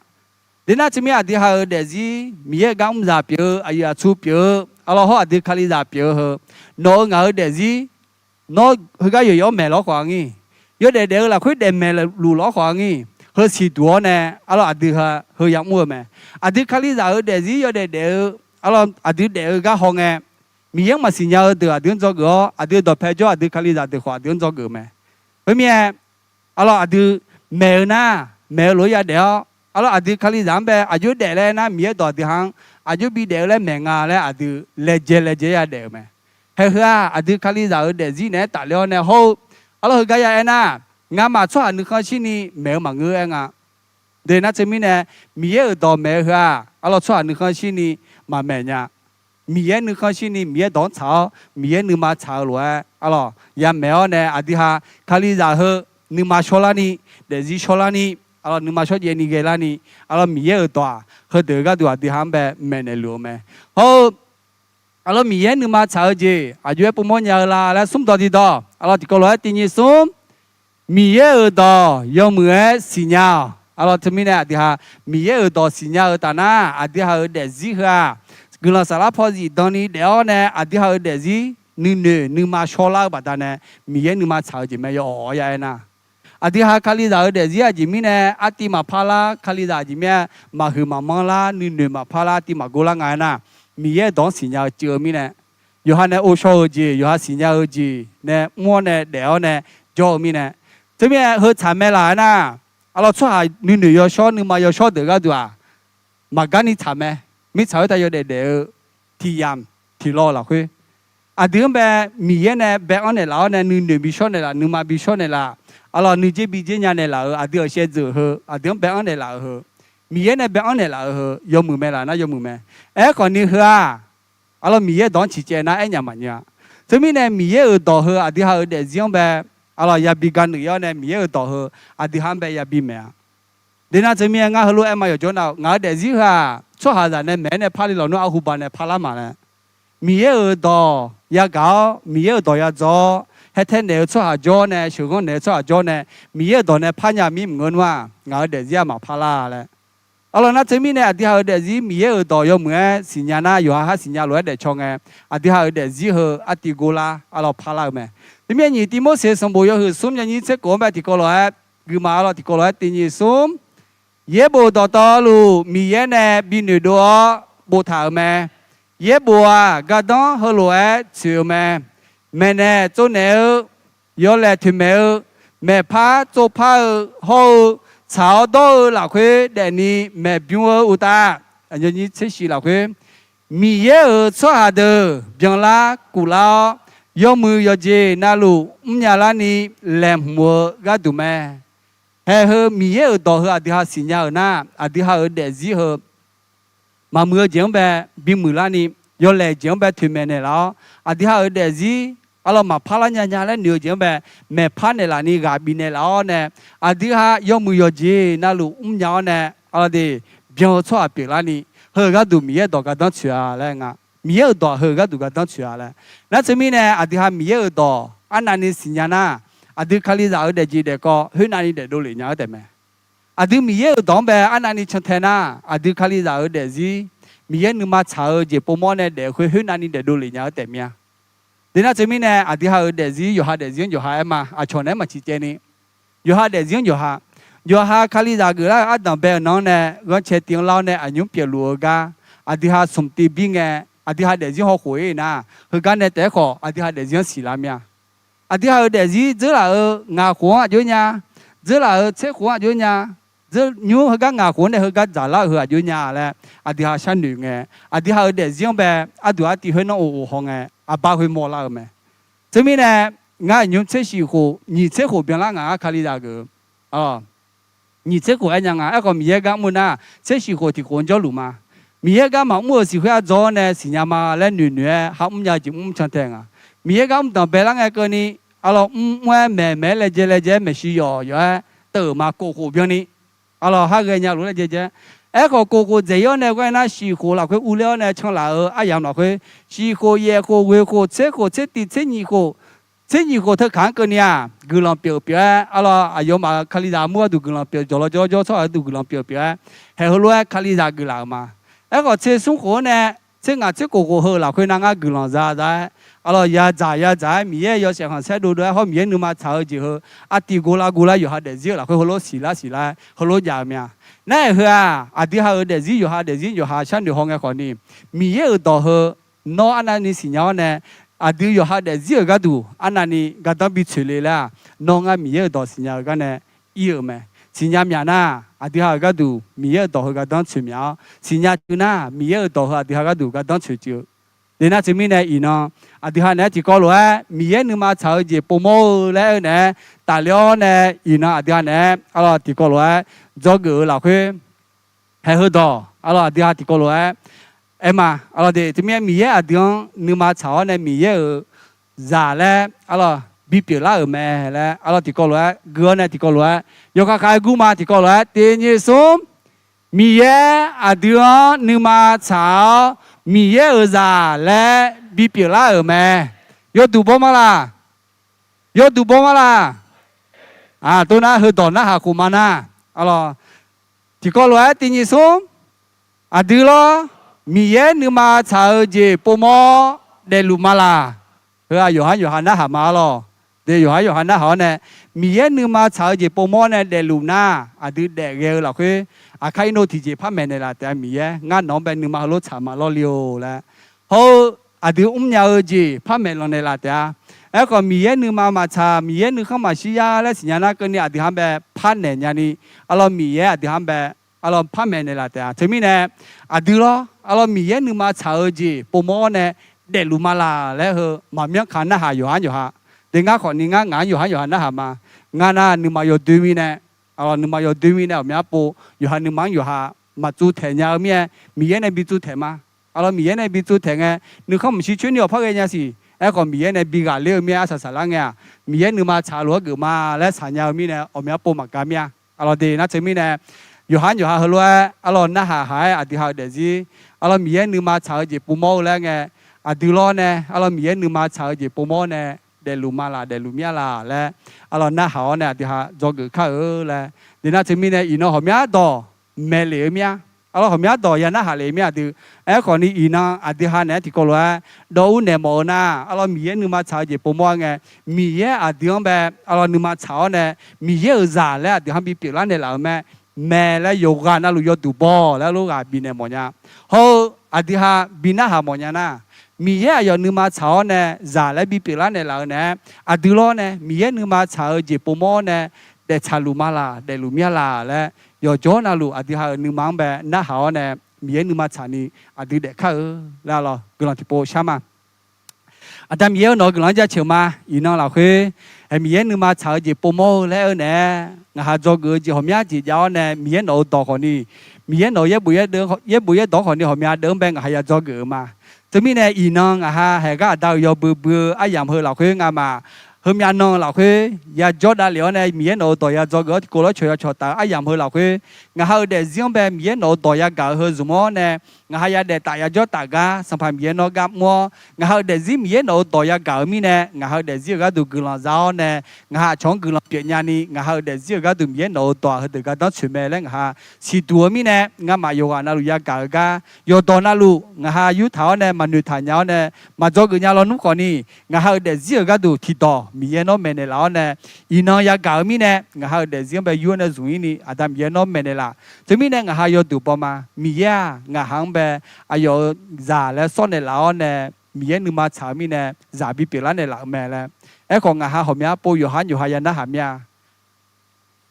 Denar teumirnae aqdui ha-euq daefzir Miqyaer-euq gar mrzaq pyeuf-eu aqyuif aqtsu pyeuf-eu arlawr hawr aqdui kalizaq pyeuf-eu heu nawq-eu ngaq-eu daefzir nawr heugar yawqyawq-anr maeq lawr khawf-a ngir, yawdaef daef-eu lafkhoer daef maeqluf lawr khawf-a ngir, heu siqduq-awr nae arlawr aqdui ha heu yamr-eu mae. Aqdui kalizaq-euq daefzir yawdaef daef-eu arlawr aqdui daef-eu gar haw ngae Miqyaer-anr maqsiq nya-eu deuq aqdui-anr dzawgeuf-awr aqdui dawqpae jawr aqdui kalizaq deuq khawf aqdui-anr dzawgeuf mae. Khoermirnae arlawr aqdui maeq-eu nar maeq-eu lof-aer yadaef-awr Arlawr, aqdui Kalizaq-anr bae aqjox daef laer aernar, Miqyaer dawq aqdui ha-anr aqjox bi daef-eu laer maeq nga laer aqdui laejae laejae-aer ya daef-euq mae. Haeq heu-aq, aqdui Kalizaq-euq daefzir naeq-aer tafler-awr nae hawr-eu, arlawr, heugar ya aernar, ngamaf tsawrhaq nuikhanr shirni maeq-eu maqngeur-aer nga. Deuq nar teumirnae, Miqyaer-euq dawq maeq-eu heu-aq, arlawr, tsawrhaq nuikhanr shirni maqmaeq nya. Miqyaer nuikhanr shirni Miqyaer dawq-anr tsaq-awr, Miqyaer nuima tsaq-eu lof-aer, arlawr, ya maeq-awr nae aqdui ha Kalizaq heu nuima shawrlarni, daefzir shawrlarni, arlawr, nuima shawrjaev ni ghaelarni, arlawr, Miqyaer-euq dawq-aq, heudeuq gharduq aqdui ha-anr bae maeqnaeq luf-eu mae. Hawr-eu, arlawr, Miqyaer nuima tsaq-eu jeq aqjox-aer povmawr nya-eu la laer smr dawq tiqdawq, arlawr, tiqkawv lof-aer tiq nyiq smr, Miqyaer-euq dawq yawmuiq-aer siqnya-awq. Arlawr, teumirnae aqdui ha Miqyaer-euq dawq siqnya-eu taf nar, aqdui ha-euq daefzir heu-aq, guiqlanq saflar paw zifdan ni daef-awr nae aqdui ha-euq daefzir nuinoeq nuima shawrlar-eu baqdanae, Miqyaer nuima tsaq-eu jeq mae. Yawawq-awr ya aernar, aqdui ha Kalizaq-euq daefzir aqjeq mirnae artiv maqpar lar, Kalizaq aqjeq mirnae maqhuiq maqmanr lar, nuinoeq maqpar lar, artiv maqgor lar nga aernar, Miqyaer-euq dawq-anr siqnya-eu ceuv-eu mirnae, yawqha nae ghovshaw-euq jeq, yawqha siqnya-eu jeq nae mr-awr nae daef-awr nae jawr-eu mirnae, teumirnae heu tsaq mae laf aernar, arlawr, tsawrhaq nuinoeq yawshawr nuima yawshawr deuq gharduq-aq, maqgar ni tsaq mae. Mirtsaq khoertav yawdaef daef-eu tiq yamq tiq law-eu lafkhoer, aqdui-anr bae Miqyaer nae bae-anr naeqlaf-awr nae nuinoeq bi shawr naeqlaf, nuima bi shawr naeqlaf, arlawr, nuijer bi jer nya naeqlaf-euq aqdui-euq shaevdzeuf heu, aqdui-anr bae-anr naeqlaf-eu heu, Miqyaer nae bae-anr naeqlaf-eu heu yawmuiq mae laf nar yawmuiq mae. Aerkhawf ni heu-aq, arlawr, Miqyaer dawq-anr ciqcaev nar aernyaf maqnyae-a. Teumirnae Miqyaer-euq dawq heu aqdui ha-euq daefzir-anr bae, arlawr, yabi ga nuif-awr nae Miqyaer-euq dawq heu aqdui ha-anr bae yabi maeq-a. Deuq nar teumirnae ngar heulof-aer ma yawqjawr nar-awq, ngaq-euq daefzir heu-aq tsawrhaqzaq nae maeq-aer nae parle lawq nar arhuba nae parlar ma laer, Miqyaer-euq dawq yagaq-awr Miqyaer-euq dawq yadzaw-awr haetae naeq-eu tsawrhaq jawr nae sheuqghanr naeq-eu tsawrhaq jawr nae Miqyaer-euq dawq nae parnya mir maqngeur nar-aq, ngaq-euq daefzir-aq maqparlar laer. Arlawr, nar teumirnae aqdui ha-euq daefzir Miqyaer-euq dawq yawmuiq-aer siqnya nar, yawqha ha siqnya lof-aer daefcaw ngae, aqdui ha-euq daefzir heu artiv gor lar, arlawr, parlar-eu mae. Teumirnae nyiq Tivmorseq sanqbof yawhuiq smr yawnyir tser khof-anr bae tiqkawv lof-aer, guiqma arlawr tiqkawv lof-aer tiq nyiq smr, yaerbof dawqtawvluf Miqyaer nae bi noeqdov-awr boftaq-euq mae. Yaerbof-aq gardanr heulof-aer tsoeq-eu mae. Maeqnaeq tsovnaeq-eu, yawlaeq toeqmaeq-eu, maeqpar tsovpar-eu hawr-eu, tsaq-awr dawr-eu lafkhoer daefni maeqbymr-eu uqtaf, tser shif lafkhoer, Miqyaer-euq tsawrhaq deuq byanlar kuflar-awr, yawmuiq yawqjeq navluf mrnya larni laeqhmq-eu gharduq mae. Haeq heu Miqyaer-euq dawq heu aqdui ha siqnya-euq nar, aqdui ha-euq daefzir heu maqmuiq-eu jeq-anr bae bimuiq larni, yawlaeq jeq-anr bae toeqmaeq naeqlaf-awr, aqdui ha-euq daefzir arlawr maqpar lar nya nya laer noeq-eu jeq-anr bae maeqpar naeqlaf ni ghaq bifnaeq laf-awr nae, aqdui ha yawmuiq yawqjeq navluf mrnya-awr nae, arlawr de, byan-eu tsawrhaq pyeuflarni, heu gharduq Miqyaer-euq dawq gardanr tsoeq-a laer nga. Miqyaer-euq dawq heu gharduq gardanr tsoeq-a laer. Nar teumirnae aqdui ha Miqyaer-euq dawq arnavni siqnya nar, aqdui Kalizaq-euq daefjeq daefkawv khoernavni daefdov lef nya-eu taef mae. Aqdui Miqyaer-euq dawq-anr bae arnavni cantae nar, aqdui Kalizaq-euq daefzir, Miqyaer nuima tsaq-eu jeq povmawr nae daef-eu khoer khoernavni daefdov lef nya-eu taef mir-a. Deuq nar teumirnae aqdui ha-euq daefzir yawqha daefzir-anr yawqha aer ma, aqcawq naeq-aer maqciq caev ni, yawqha daefzir-anr yawqha, yawqha Kalizaq geuflar-euq ardanq bae-euq nan-anr nae ghanrcae tiv-anr lar-awr nae aqnymr pyeufluf-eu gar, aqdui ha smq tiv bir ngae, aqdui ha daefzir hawkhof-ir nar, heugar nae taef-aer khawf aqdui ha daefzir-anr siqlar mir-a. Aqdui ha-euq daefzir dzeurlaf-euq ngaq khof-anr aqjox nya, dzeurlaf-euq tser khof-anr aqjox nya, nymr heugar ngaq khof-anr nae heugar dzaqlar-eu heu aqjox nya laer, aqdui ha sharnoeq ngae, aqdui ha-euq daefzir-anr bae arduq artiv khoernar of of haw ngae, aqbar khoer mawrlar-eu mae. Teumirnae, ngar nymr tser shif khof nyiq tser khof byanlar ngaq-anr Kalizaq geuf-eu nyiq tser khof aer nya nga. Aerkhawf Miqyaer gar mr-eu nar, tser shif khof tiq khof-anr jawrluf ma. Miqyaer gar maqmr-euq siq khoer-a dzaw-awr nae siqnya ma laer noeq noeq-aer ha mrnya jeq mr mr cantae nga. Miqyaer gar mrdanq baelar ngae keuvni, arlawr mr mr-aer maeq maeq-aer laejae laejae-aer maeqshi yawf yawf-aer teuv-euq ma, kof khof byanni, arlawr ha ghaenya luf laejae jae. Aerkhawf kof khof dzaeq-ir-awr nae ghae nar, shif khof lafkhoer urler-awr nae canlaf-euq aryamq lafkhoer, shif khof yaef khof ghoeq khof tser khof tser tiv tser nyiq khof, tser nyiq khof teukaq-anr keuvni-aq guiqlanq pyeuf pyeuf-aer, arlawr aqyawfmaf Kalizaq mur gharduq guiqlanq pyeuf, jawqlawr jawrjawr tsawrhaq gharduq guiqlanq pyeuf pyeuf-aer, haeq heulof-aer Kalizaq geuflaf-euq ma. Aerkhawf tser smr khof-anr nae tser ngaq tser kof khof heu lafkhoer nar ngar guiqlanq za za-aer, arlawr yadzaq yadzaq-aer Miqyaer yawshaef khanqsaer dovdov-aer hawr Miqyaer nuima tsaq-eu jeq heu artiv guvlar guvlar yawqha daefzir-euq lafkhoer heulof siqlar siqlar-aer heulof jav-eu ma. Nar-aq heu-aq aqdui ha-euq daefzir yawqha daefzir yawqha sharnoeq haw ngae khawfni, Miqyaer-euq dawq heu nawr arnavni siqnya-awr nae, aqdui yawqha daefzir-euq gharduq arnavni gardanr bi tsoeq le laer-aq, nawr ngar Miqyaer-euq dawq siqnya-eu gar nae ir-euq mae. siqnya myaf nar, aqdui ha-euq gharduq Miqyaer-euq dawq heu gardanr tsoeq myaf-awr, siqnya cuiv nar, Miqyaer-euq dawq heu aqdui ha gharduq gardanr tsoeq cuiv-eu. Deuq nar teumirnae iqnan, aqdui ha naeq-aer tiqkawv lof-aer Miqyaer nuima tsaq-eu jeq povmawr-eu laer aer-eu naeq-aer tafler-awr nae, iqnan aqdui ha naeq-aer arlawr tiqkawv lof-aer dzawgeuf-eu lafkhoer, haeq heudawq arlawr aqdui ha tiqkawv lof-aer aer ma. Arlawr de teumirnae Miqyaer aqdui-anr nuima tsaq-awr nae Miqyaer-euq zaq laer arlawr bipyeuf lar-euq mae laer arlawr tiqkawv lof-aer gui-awr nae tiqkawv lof-aer yawkhav khav-aer gur ma. Tiqkawv lof-aer tiqnyif smr, Miqyaer aqdui-anr nuima tsaq-awr Miqyaer-euq zaq laer bipyeuf lar-euq mae. Yawduq baw ma laq? Yawduq baw ma laq? Aq, tov nar heudawq narhaq khof ma nar, arlawr tiqkawv lof-aer tiqnyif smr, aqdui lawr, Miqyaer nuima tsaq-eu jeq povmawr-awr daefluf ma laq? Heu-aq yawqhar yawqha narhaq ma arlawr. De yawqhar yawqha narhaq-awr nae, Miqyaer nuima tsaq-eu jeq povmawr-awr nae daefluf nar, aqdui daefghae-eu lafkhoer, aqkar irnov tiqjeq par maeqnaeq laf taef-a. Miqyaer ngar nawq-anr bae nuima heulof tsaq ma lawrle-or laer, hawr-eu aqdui mrnya-eu jeq par maeqlanq naeq laf taef-a. Aerkhawf Miqyaer nuima maqtsaq, Miqyaer nuikhanr maqshir yar laer siqnya nar keuvni aqdui ha-anr bae par naeq nyani, arlawr Miqyaer aqdui ha-anr bae arlawr par maeqnaeq laf taef-a. Teumirnae aqdui lawr, arlawr Miqyaer nuima tsaq-eu jeq povmawr-awr nae daefluf ma laq laer heu maqmyanr ka narhaq yawqhar yawqha. De ngar khawfni ngar ngaq-anr yawqhar yawqha narhaq ma. Ngar nar nuima yawdoer mirnae, arlawr nuima yawdoer mirnae ghawqmya pov yawqha nuima-anr yawqha maqtsov taeq nya-eu mir-aer Miqyaer nae bi tsov taeq ma. Arlawr Miqyaer nae bi tsov taeq ngae, nuikhanr maqshir coer ni awq par ghae nya siq. Aerkhawf Miqyaer nae bi ghaqler-eu mir-aer arsaq saqlar ngae-aq, Miqyaer nuima tsaq lof-aer geuf ma laer saqnya-eu mirnae ghawqmya pov maqgaq mir-a. Arlawr de nar teumirnae yawqhar yawqha heulof-aer arlawr narhaq haq-aer aqdui ha-eu daefzir, arlawr Miqyaer nuima tsaq-eu jeq povmawr-eu laer ngae, aqdui lawr nae arlawr Miqyaer nuima tsaq-eu jeq povmawr-awr nae daefluf ma laq, daefluf mir-a laq laer arlawr narhaq-awr nae aqdui ha dzawgeuf kar-eu laer. De nar teumirnae iqnan ghawqmya dawq maeqlef-eu mir-a. Arlawr ghawqmya dawq ya narhaq lef mir-a aqdui. Aerkhawfni iqnan aqdui ha naeq-aer tiqkawv lof-aer dawv ur naeq mawf-eu nar, arlawr Miqyaer nuima tsaq-eu jeq povmawr-awr ngae, Miqyaer aqdui-anr bae arlawr nuima tsaq-awr nae Miqyaer-euq zaq laer aqdui ha-anr bipyeuf lar naeqlaf-eu mae. Mae laer yawqghaq navluf yawduq baw laer lof ghaq bifnaeq mawf nya. Hawr-eu aqdui ha bi narhaq mawf nya nar, Miqyaer aqyawf nuima tsaq-awr nae zaq laer bipyeuf lar naeqlaf-eu naeq-aer, aqdui lawr nae Miqyaer nuima tsaq-eu jeq povmawr-awr nae daeftsaq luf ma laq, daefluf mir-a laq laer yawqjawr navluf aqdui ha-euq nuima-anr bae narhaq-awr nae Miqyaer nuima tsaqni aqdui daefkar-eu laer arlawr guiqlanq tiqpov shar ma. Aqda Miqyaer-eu, nawq-euq guiqlanq-anr jaceuq ma. Iqnan lafkhoer, ae, Miqyaer nuima tsaq-eu jeq povmawr-eu laer aer-eu naeq-aer, ngaq ha dzawgeuf-eu jeq ghawqmya jeq jav-awr nae Miqyaer nawq-euq dawq khawfni, Miqyaer nawq-euq yaerbof yaerbof yaerdawq-anr khawfni ghawqmya deuv-anr bae ngaq ha ya dzawgeuf-eu ma. Teumirnae iqnan ngaq ha haeq gar aqda-euq yawbui bui-eu aryamq heu lafkhoer ngamaf heumyav nan-eu lafkhoer yajawr davlef-awr nae Miqyaer nawq-euq dawq ya dzawgeuf-awr tiqkov lawr cawq ya cawq taf-eu aryamq heu lafkhoer, ngaq ha-euq daefzir-anr bae Miqyaer nawq-euq dawq yagaq-eu heu zmq-awr nae, ngaq ha yadaef taf yajawr taf gar Sanqpaq Miqyaer nawr gar mr-awr, ngaq ha-euq daefzir Miqyaer nawq-euq dawq yagaq-euq mirnae ngaq ha-euq daefzir-euq gharduq guiqlanq za-awr nae, ngaq ha aqcawq-anr guiqlanq pyeuf nyani ngaq ha-euq daefzir-euq gharduq Miqyaer nawq-euq dawq-aq heudeuq gardanr tsoeq mae laer ngaq ha siqduq-eu mirnae, ngamaf yawqghaq navluf yagaq-eu gar yawqdawq navluf ngaq ha yurtaq-awr nae maqnoeq taq nya-awr nae maqdzawgeuf nya lawnmr khawfni, ngaq ha-euq daefzir-euq gharduq tiqdawq Miqyaer nawr maeqnaeq laf-awr nae, iqnan yagaq-eu mirnae ngaq ha-euq daefzir-anr bae yur-awr nae zmq-ir ni Aqda Miqyaer nawr maeqnaeq laf. Teumirnae ngaq ha yawduq baw ma. Miqyaer-aq ngaq ha-anr bae aqyawf-euq zaq laer sawr naeqlaf-awr nae, Miqyaer nuima tsaq-eu mirnae zaq bipyeuf lar naeqlaf-eu mae laer. Aerkhawf ngaq ha ghawqmya pov yawqhar yawqha ya narhaq mir-a.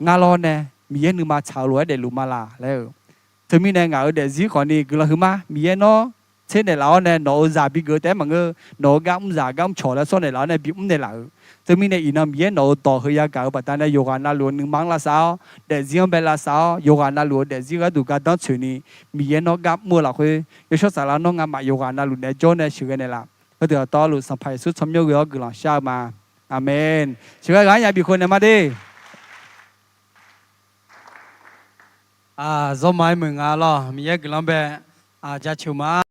Ngar lawr nae Miqyaer nuima tsaq-eu lof-aer daefluf ma laq laer-eu. Teumirnae ngaq-euq daefzir khawfni guiqlanq huiqma Miqyaer nawr tser naeqlaf-awr nae nawq-euq zaq bigeuf taef-aer maqngeur, nawq-euq gar mr zaq gar mr cawq laer sawr naeqlaf-awr nae bi mr naeqlaf-euq. Teumirnae iqnan Miqyaer nawq-euq dawq heu yagaq-eu baqdanae yawqghaq navluf-eu nuima-anr lavsav-awr, daefzir-anr bae lavsav-awr, yawqghaq navluf-eu daefzir gharduq gardanr tsoeqni, Miqyaer nawr gar mr-eu lafkhoer, yawshawr saflar nawr ngamaf yawqghaq navluf naeq-aer jawr nae sheuqghae naeqlaf. Heudeuq dawqtawvluf Sanqpaq Yeqsur tsawrmyanr ghoe-awr guiqlanq shar-eu ma. Aqmeq. Sheuqghae ghaq-anr ya bif khov naeq ma de. Zawrma-aer meuq nga lawr, Miqyaer guiqlanq bae jaceuq ma.